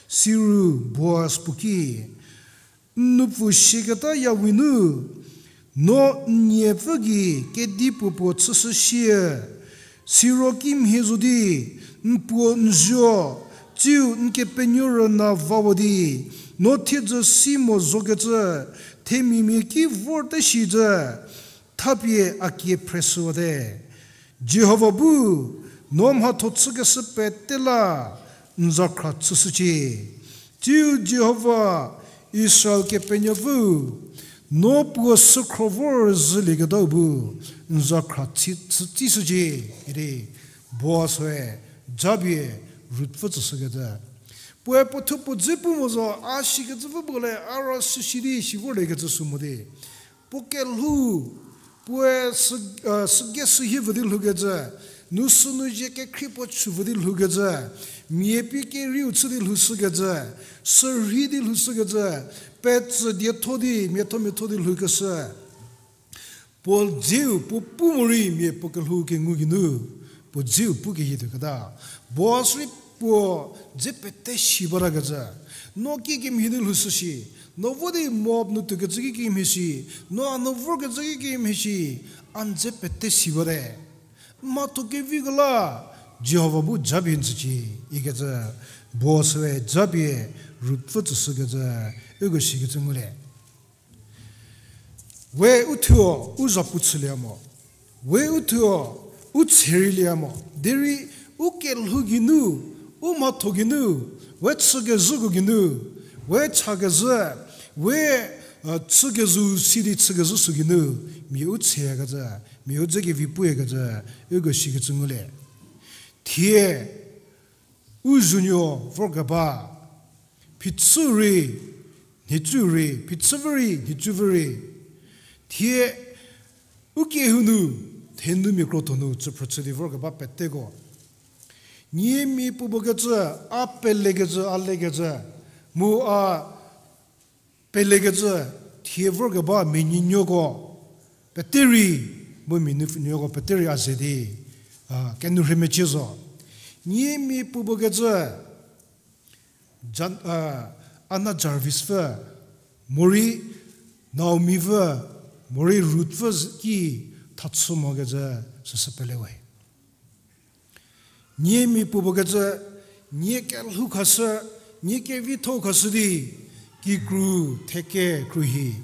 Siru Boaz puo ki, n nupfu sieketa yawi nu, no n niepfü gei kedipuo puo chüshü sie, siro kimhie zo di, n puo n zuo, tsiu n kepenuo rüna vawa di, no thiedzü si mo zokecü, themiamia ki vorte shi zü, thapie a kie phreshüwate. Jihova bu, no mhatho chükeshü pete la, n zakhra chüshücie. Tsiu Jihova, Israel Kepenuopfü, no puo sükhro vor zhülieketau bu, n zakhra chü, chü, tsishücie, idi Boaz-e japie Ruth pfü tsüshükecü. Puoe puo thuo puo dze pu mo zo, a sikecü pfü puo le, a ro süsi di si vorliekecü sü mo di. Puo kelhou, puoe sü, sügei sühie vü di lhoukecü, nu sünu zie kekhrie puo chü vü di lhoukecü, Mia pie kerieu chü di lhoushükecü, sürhei di lhoushükecü, petsü dietho di, miathomiatho di lhoukeshü. Puo dzeu puo pu morei mia puo kelhou kengu geinu, puo dzeu pu keyie tuoketa. Boaz rei puo dze pete si batakecü. No kikemhie di lhoushü shi, no vo di Moab nu tuokecü kikemhie shi, no a nu vorkecü kikemhie shi, a n dze pete si bate. Mhatho keviko la Jihova bu japie n tsücie ikecü, Boaz-e japie Ruth pfü tsüshükecü, uko sikecü ngulie. We u thuo u zhapu chülie mo. We u thuo u tserei lie mo. Derei u kelhou geinu, u mhatho geinu, we chükezhüko geinu, we chakezhü, we chükezhü si di chükezhü sü geinu, mia u tseyakecü, mia u dze kevi puyakecü, uko sikecü ngulie. Thie u zuonuo vorkeba, phichü rei, nhicu rei, phichüvü rei, nhicuve rei. Thie u kehou nu, thenumia krotho nu, tsüphrü chü di vorkeba peteko. Nie mia puopuo kecü, a pelekecü, a lekecü, mu a pelekecü, thie vorkeba mia nuonuoko pete rei, mu mia nuonuoko pete rei a ze di, a, kenou rhemecie zo. Nie mia puopuo kecü, Jan-, a, Anna Jarvis pfü, morei Naomi pfü, morei Ruth pfü ki thachü mokecü süsü pele we. Nie mia puopuo kecü, nie kelhou khashü, nie kevitho khashü di, kikru, theke, kruhi,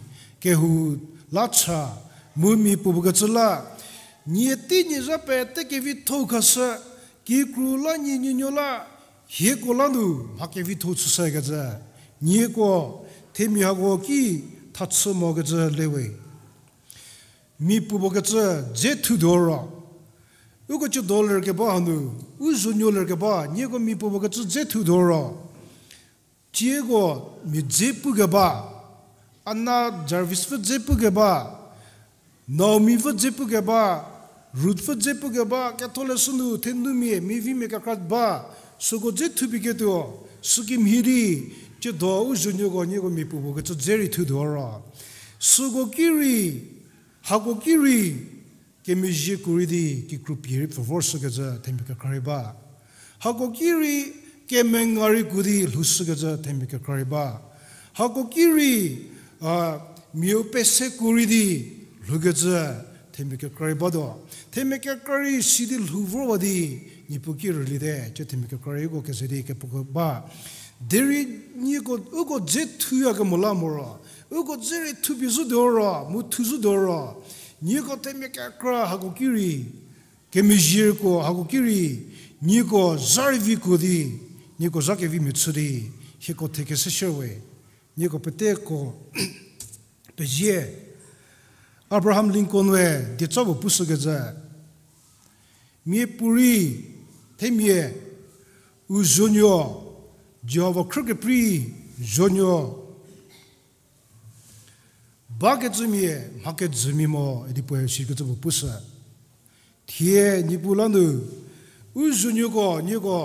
kehou, la cha, mu mia puopuo kecü la, nie tei nie zha pete kevitho khashü, kikru la nie nuonuo la, hieko la nu mha kevitho chüshükecü, nieko themia hako ki thachü mokecü le we. Mia puopuo kecü dze thutuo ro, uko chüdo lerkeba hanu, u zuonuo lerkeba, nieko mia puopuo kecü dze thutuo ro, tieko mia dze pukeba, Anna Jarvis pfü dze pukeba, Naomi pfü dze pukeba, Ruth pfü dze pukeba, ketholeshü nu thenumia, mia vimia kekra ba, süko dze thupie ketuo, sükemhie di, chüdo u zuonuoko nieko mia puopuo kecü dze rei thutuo ro. Süko ki rei, hako ki rei, kemezhieko rei di kikru pie rei pfü vorshükecü themia kekra rei ba. Hako ki rei kemenga rei ku di lhoushükecü themia kekra rei ba. Hako ki rei, a, miau peseko rei di lhoukecü themia kekra rei batuo. Themia kekra rei si di lhou vorwa di, Niepuu ki rüliete, chü themia kekra rei uko keze di kepuko ba. Derei nieko, uko dze thuyakemo la moro, uko dze rei thupie zhütuo ro, mu thu zhütuo ro, nieko themia kekra hako ki rei, kemezhieko hako ki rei, nieko zha rei viko di, nieko zha kevimia chü di, hieko thekeshü shie we, nieko peteko pezie. Abraham Lincoln we dieca puo pushükecü, miapuorei themia, u zuonuo, Jihova khrükeprei zuonuo bakecümia mha kejümia mo idi puoe sikecü puo pushü. Thie Niepuu la nu, u zuonuoko, nieko,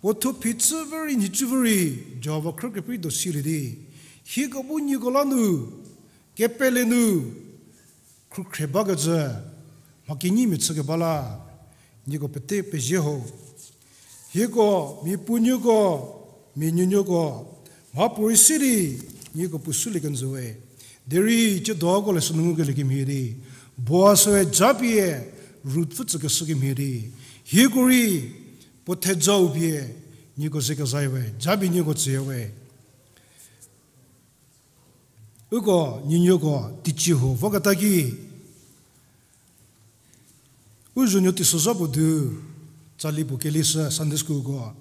puo thuo phichüvü rei nhicuve rei, Jihova khrükeprei do silie di, hieko bu nieko la nu, kepele nu, khrukhre bakecü, mha kenyimia chükeba la, nieko pete pezie ho. Hieko, mia puonuoko, mia nuonuoko, mhapuorei si di, nieko puo sülie kenjü we. Derei chüdoko leshü nu ngukelie kemhie di, Boaz-e japie, Ruth pfü tsükeshü kemhie di, hieko rei, puo thejau pie, nieko ze kezha we, japie nieko tsüya we. Uko nuonuoko teicie huo voketa ki, u zuonuo teisozha puo du, tsali puo kelishü Sunday school ko,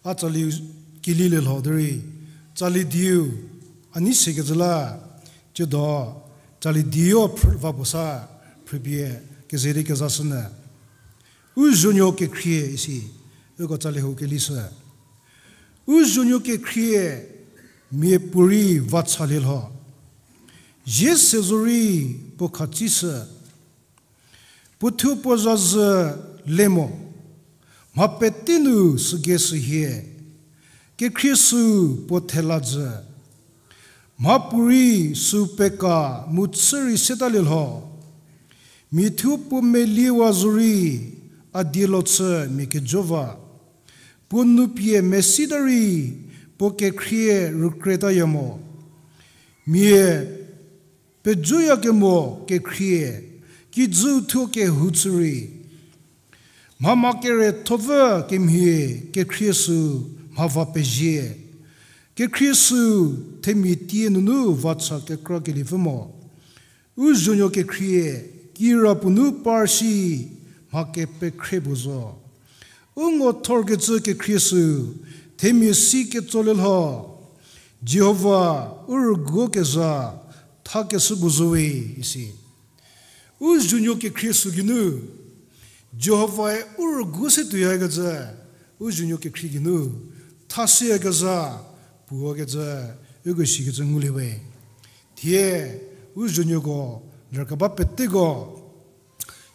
a tsali kelilie lho derei, tsali dieu, a nei sekecü la, chüdo, tsali dieu phrü va puo sa, phrüpie, keze di kezashünyü. U zuonuo kekhrie isi, uko tsali huo kelishü. U zuonuo kekhrie miapuorei va chalie lho. Zie se zorei puo khatsishü. Puo thuo puo zazhü le mo. Mha pete nu sügei sü hie, kekhrie sü puo thela jü. Mhapuorei sü peka mu chü rei seta lielho. Mia thuo puo meliewa zorei a dielo chü mia kejo va. Puo nu pie mesita rei puo kekhrie rükretaya mo. Mia pejoyakemo kekhrie, kijüu thuo kehou chü rei. Mha ma kere thovü kemhie kekhrie sü mha va pezie. Kekhrie sü themia tie nunu va cha kekra kelievü mo. U zuonuo kekhrie, kirapuo nu par si mha kepekhre puo zo. U ngo thorkecü kekhrie sü, themia si ketsolie lho. Jihova u rüguo kezha thakeshü puo zo we, isi. U zuonuo kekhrie sü geinu, Jihovae u rüguo se tuoyakezha, u zuonuo kekhrie geinu, thashüyakezha, puoyakezha, uko shikecü ngulie we. Thie, u zuonuoko, lerkeba peteko,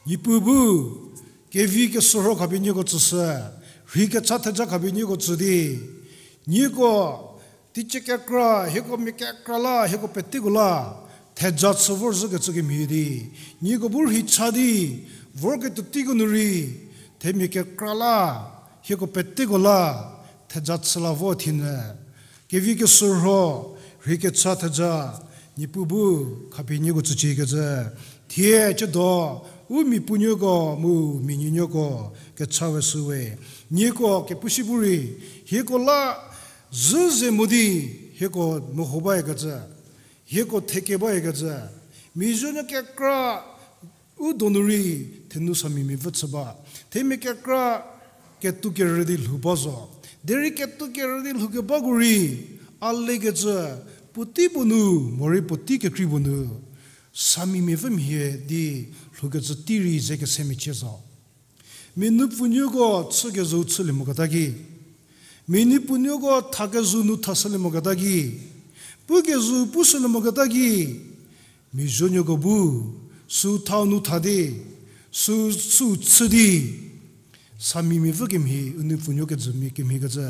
Niepuu bu, kevi kesürho khapie nieko tsüshü, rhei kecha theja khapie nieko tsü di, nieko, teicie kekra, hieko mia kekra la, hieko peteko la, theja chü vorzhükecü kemhie di, nieko bu rhei cha di, vorketuo teiko nu rei, themia kekra la, hieko peteko la, theja chü la vo thinyü. Kevi kesürho, rhei kecha theja, Niepuu bu khapie nieko tsüciekecü. Thie chüdo, u mia puonuoko mu mia nuonuoko kecha we shü we. Nieko kepu si bu rei, hieko la zhü ze mo di, hieko meho bayakecü, hieko theke bayakecü, mia zuonuo kekra u donu rei thenu samia mia vü chü ba. Themia kekra ketuo kerü di lhou ba zo. Derei ketuo kerü di lhoukebako rei, a lekecü, puotei puo nu, morei puotei kekrei puo nu, samia mia vü mhie di lhoukecü tei rei ze kese mecie zo. Mia nuopfunuoko chükezhüu chülie moketa ki, mia nuopfunuoko thakezhüu nu thashülie moketa ki, pukezhüu pushülie moketa ki, mia zuonuoko bu, sü thau nu tha di, sü, sü chü di, samia mia vü kemhie, u nuopfunuo kejümia kemhiekecü,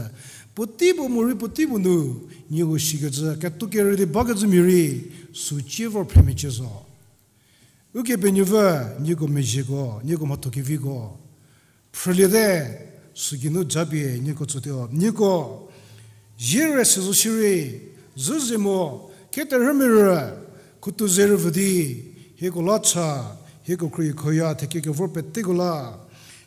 puotei puo morei puotei puo nu, nieko shikecü, ketuo kerü di bakecümia rei, sü cie vor phre mecie zo. Ukepenuopfü, nieko mezhieko, nieko mhatho keviko phrüliete, sügeinu japie nieko tsütuo. Nieko, zie re se zo shierei, zhü ze mo, keterhümerü, khutu ze rüvü di, hieko la cha, hieko khruohi khoya thekekevor peteko la.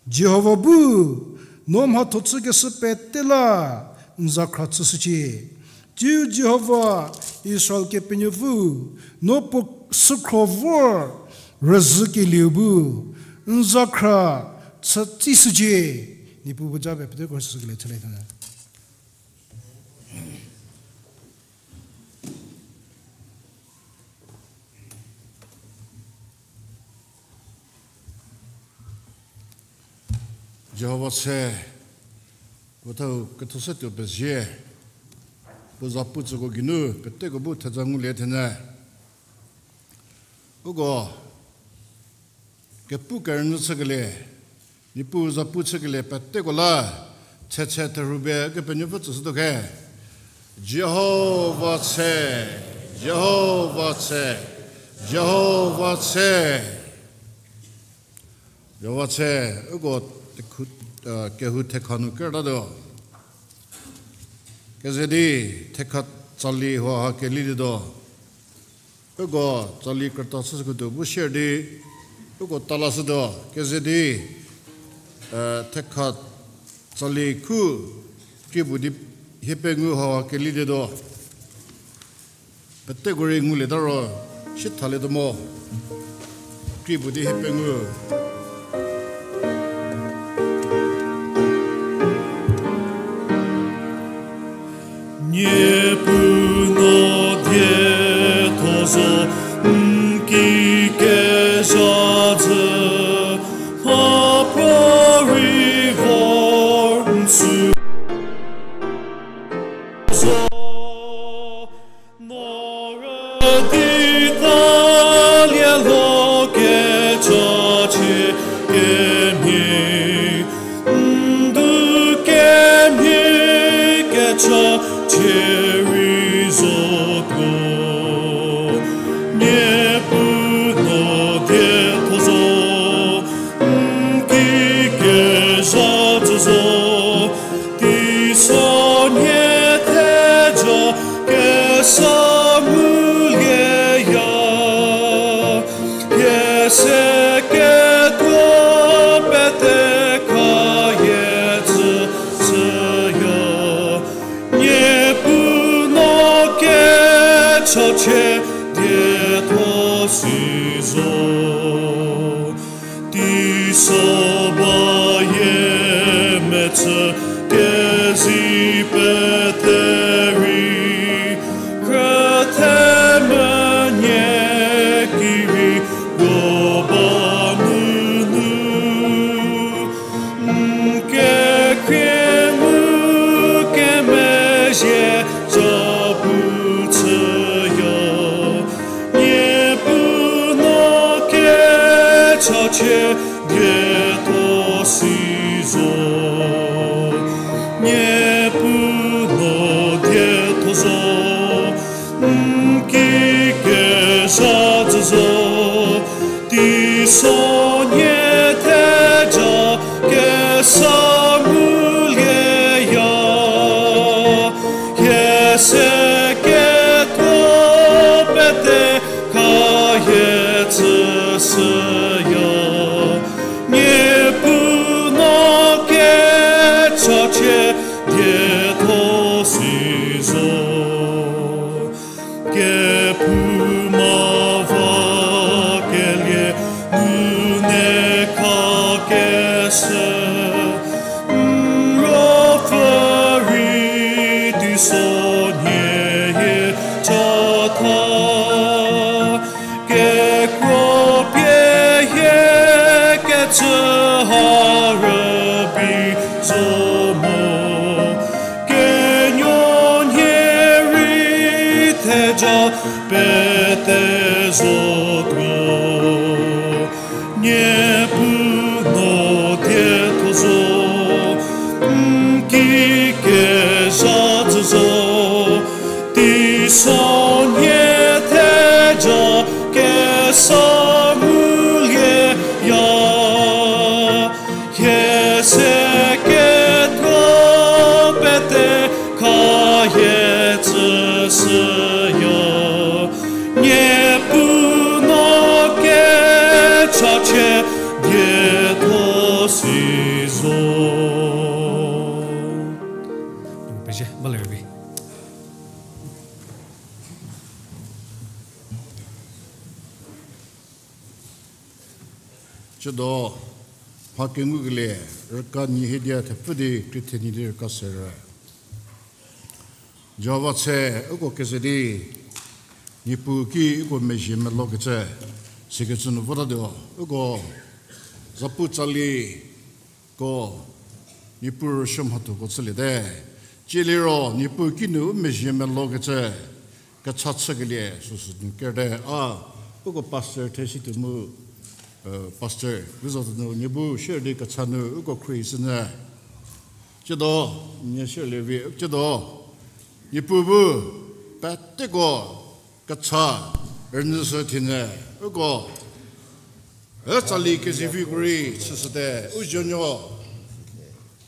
Jihova bu, no mhatho chükeshü pete la, n za khra chüshücie. Tsiu Jihova, Israel Kepenuopfü, no puo sükhro vor rüzhükelieu bu, n za khra chü tsishücie. Niepuu bu japie peteko sükelie chülie thene. Jihova se, puo thau kethoshütuo pezie, puo zapu tsüko geinu peteko bu theja ngulie thene. Uko kepu kerünyü chükelie, Niepuu zapu chükelie peteko la, tsetse therhupie Kepenuopfü tsüshütuo khe. Jihova se, Jihova se, Jihova se. Jihova se, uko tekhu, kehou thekha nu kertatuo. Keze di thekha tsali huo ha kelilietuo. Uko tsali krüta chüshüketuo bu sier di, uko talashütuo. Keze di thekha tsali khu krie puo di hie pengou ha kelilietuo. Peteko rei ngulieta ro, shithalietuo mo. Krie puo di hie pengou. Niepuu no dietho zo, n ki kezha jü, mha puorei vor n sü zo. No rüdi talie lo kechachie kemhie, n Seketuo pete khayie tsüshüya, Niepuu no kechachie dietho si zo. Teiso bayie mechü kezi pete rei, khrüthe menie ki rei ro ba nunu, n kekhrie mu kemezhie za pu chüya, Niepuu no kechachie dietho si zo. Niepuu no dietho zo, n ki kezha tsü zo, teisonhie theja kesa ngulieya. Hie seketuo pete khayie tsüshüya, Niepuu no kechachie dietho si zo. Kephouma va kelie nune khakeshü, n ruopfü rei teisonhie hie chatha. Kekuo pie hie kecü ha rübei zo mo, kenuonhie rei theja pete zotuo. Niepuu no dietho zo, n ki kezha tsü zo, teisonhie theja kesa ngulieya. Hie seketuo pete khayie tsüshüya, Niepuu no kechachie dietho si zo. Pezie, ba lerbi. Tsiedo, mha kengukelie, rüka nyihiedia thepfü di krie thenie di rüka serü. Jihova tshe, uko keze di, Niepuu ki uko mezhie melokecü, sikecü nu votatuo, uko, zapu tsali, ko, Niepuu rüsuo mhathoko chüliete. Tsie liro, Niepuu kinu u mezhie melokecü, kecha chükelie, süsü nu kerte, a, uko pastor thesituo mu, pastor, vizo tuo nu, nie bu share di kecha nu, uko khrie shünyü. Tsiedo, nie share lie vi, tsiedo, Niepuu bu, peteko, kecha, rünyüshü thinyü, uko, e tsali kezeviko rei chüshüte, u zonuo,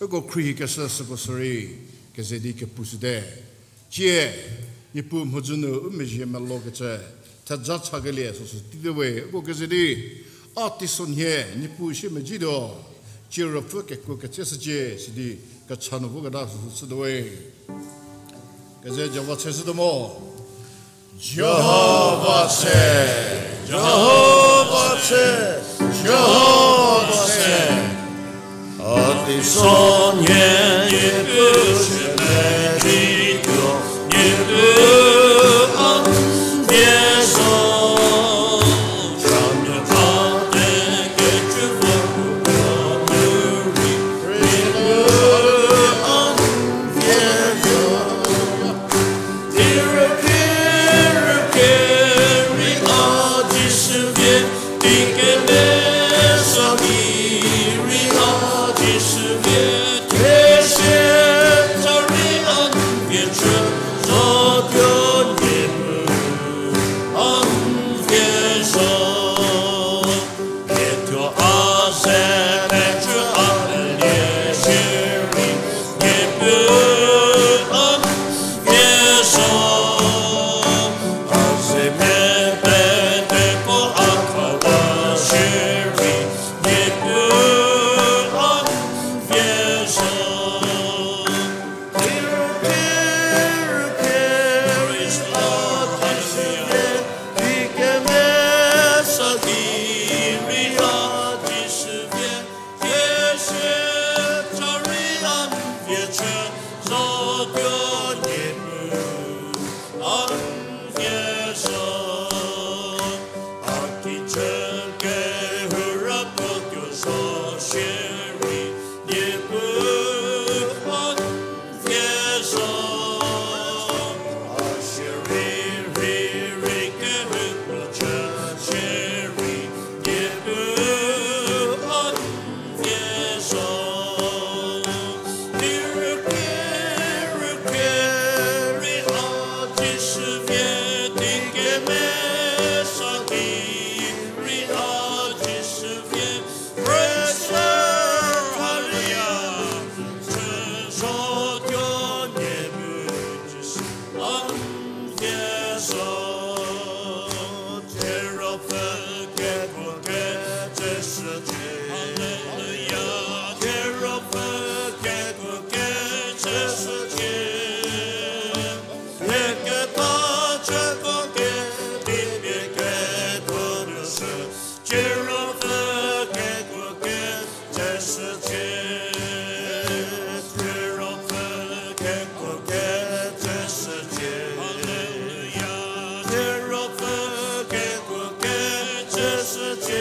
uko khrie keshü süko sürei, keze di kepushüte. Tsie, Niepuu mhodzü nu u mezhie melokecü, theja chakelie süsü tite we, uko keze di, a teisonhie, Niepuu sie medzituo, tsie ruopfü kekuo ketseshücie, sidi, kecha nu voketa süsü chütuo we. Keze Jihova tshe shütuo mo. Jihova tshe, Jihova tshe, Jihova tshe. A teisonhie, Niepuu sie medzituo, Niepuu a n vie zo. Cha nu pate kecü vo ru, Niepuu a n vie zo. Di rüpie rüpie rei a Jisu vie, di kemesa ki rei a Jisu vie,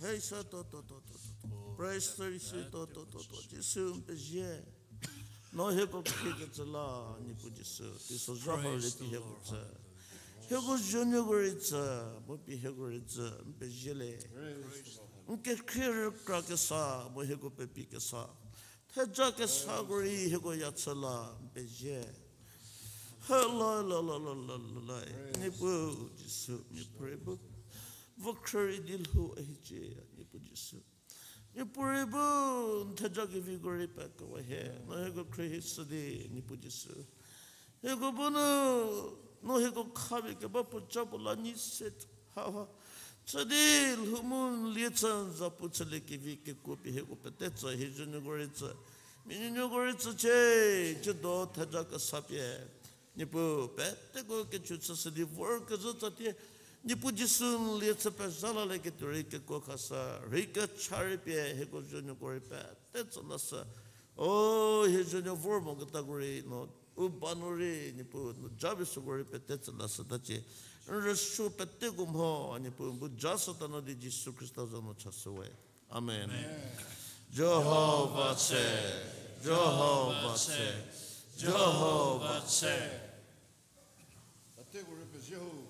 Hei sa to to to to to to. Praise the Lord, to to to to. Jisu n pezie. No hieko khriekecü la, Niepuu Jisu, teisozha hau rei pie hieko tsü. Hieko zonuoko rei tsü, mu pie hieko rei tsü, n pezie le. N kekhrie rükra kesa, mu hieko pepi kesa. Theja kesako rei hieko ya chü la, n pezie. Hello, la, la, la, la, la, la. Niepuu Jisu, Niepuu rei bu. Vokhrü rei di lhou ahicie, Niepuu Jisu. Niepuu rei bu n theja keviko rei pekewa hie, no hieko khrie hi shü di, Niepuu Jisu. Hieko bu nu, no hieko khapie keba puoca puo la nyi se ha ha. Chü di lhou mu n lie chü n zapu chülie kevi kekuo pie hieko pete tsü, hie zonuoko rei tsü. Mia nuonuoko rei tsücie, ciedo theja kesa pie. Niepuu peteko kechü chüshü di vor kezhü tsatie. Niepuu Jisu n lie chü pezha lalieketuo rei kekuo khashü, rei kecha rei pie hieko zonuoko rei pete tsü lashü. O, hie zonuo vor moketako rei no, u ba nu rei, Niepuu, no japie süko rei pete tsü lashütacie. N rüsuo peteko mho, Niepuu, n bu jashüta no di Jisu Khrista za nu chashüwe. Amen. Jihova tse, Jihova tse, Jihova tse. Peteko rei pezie ho.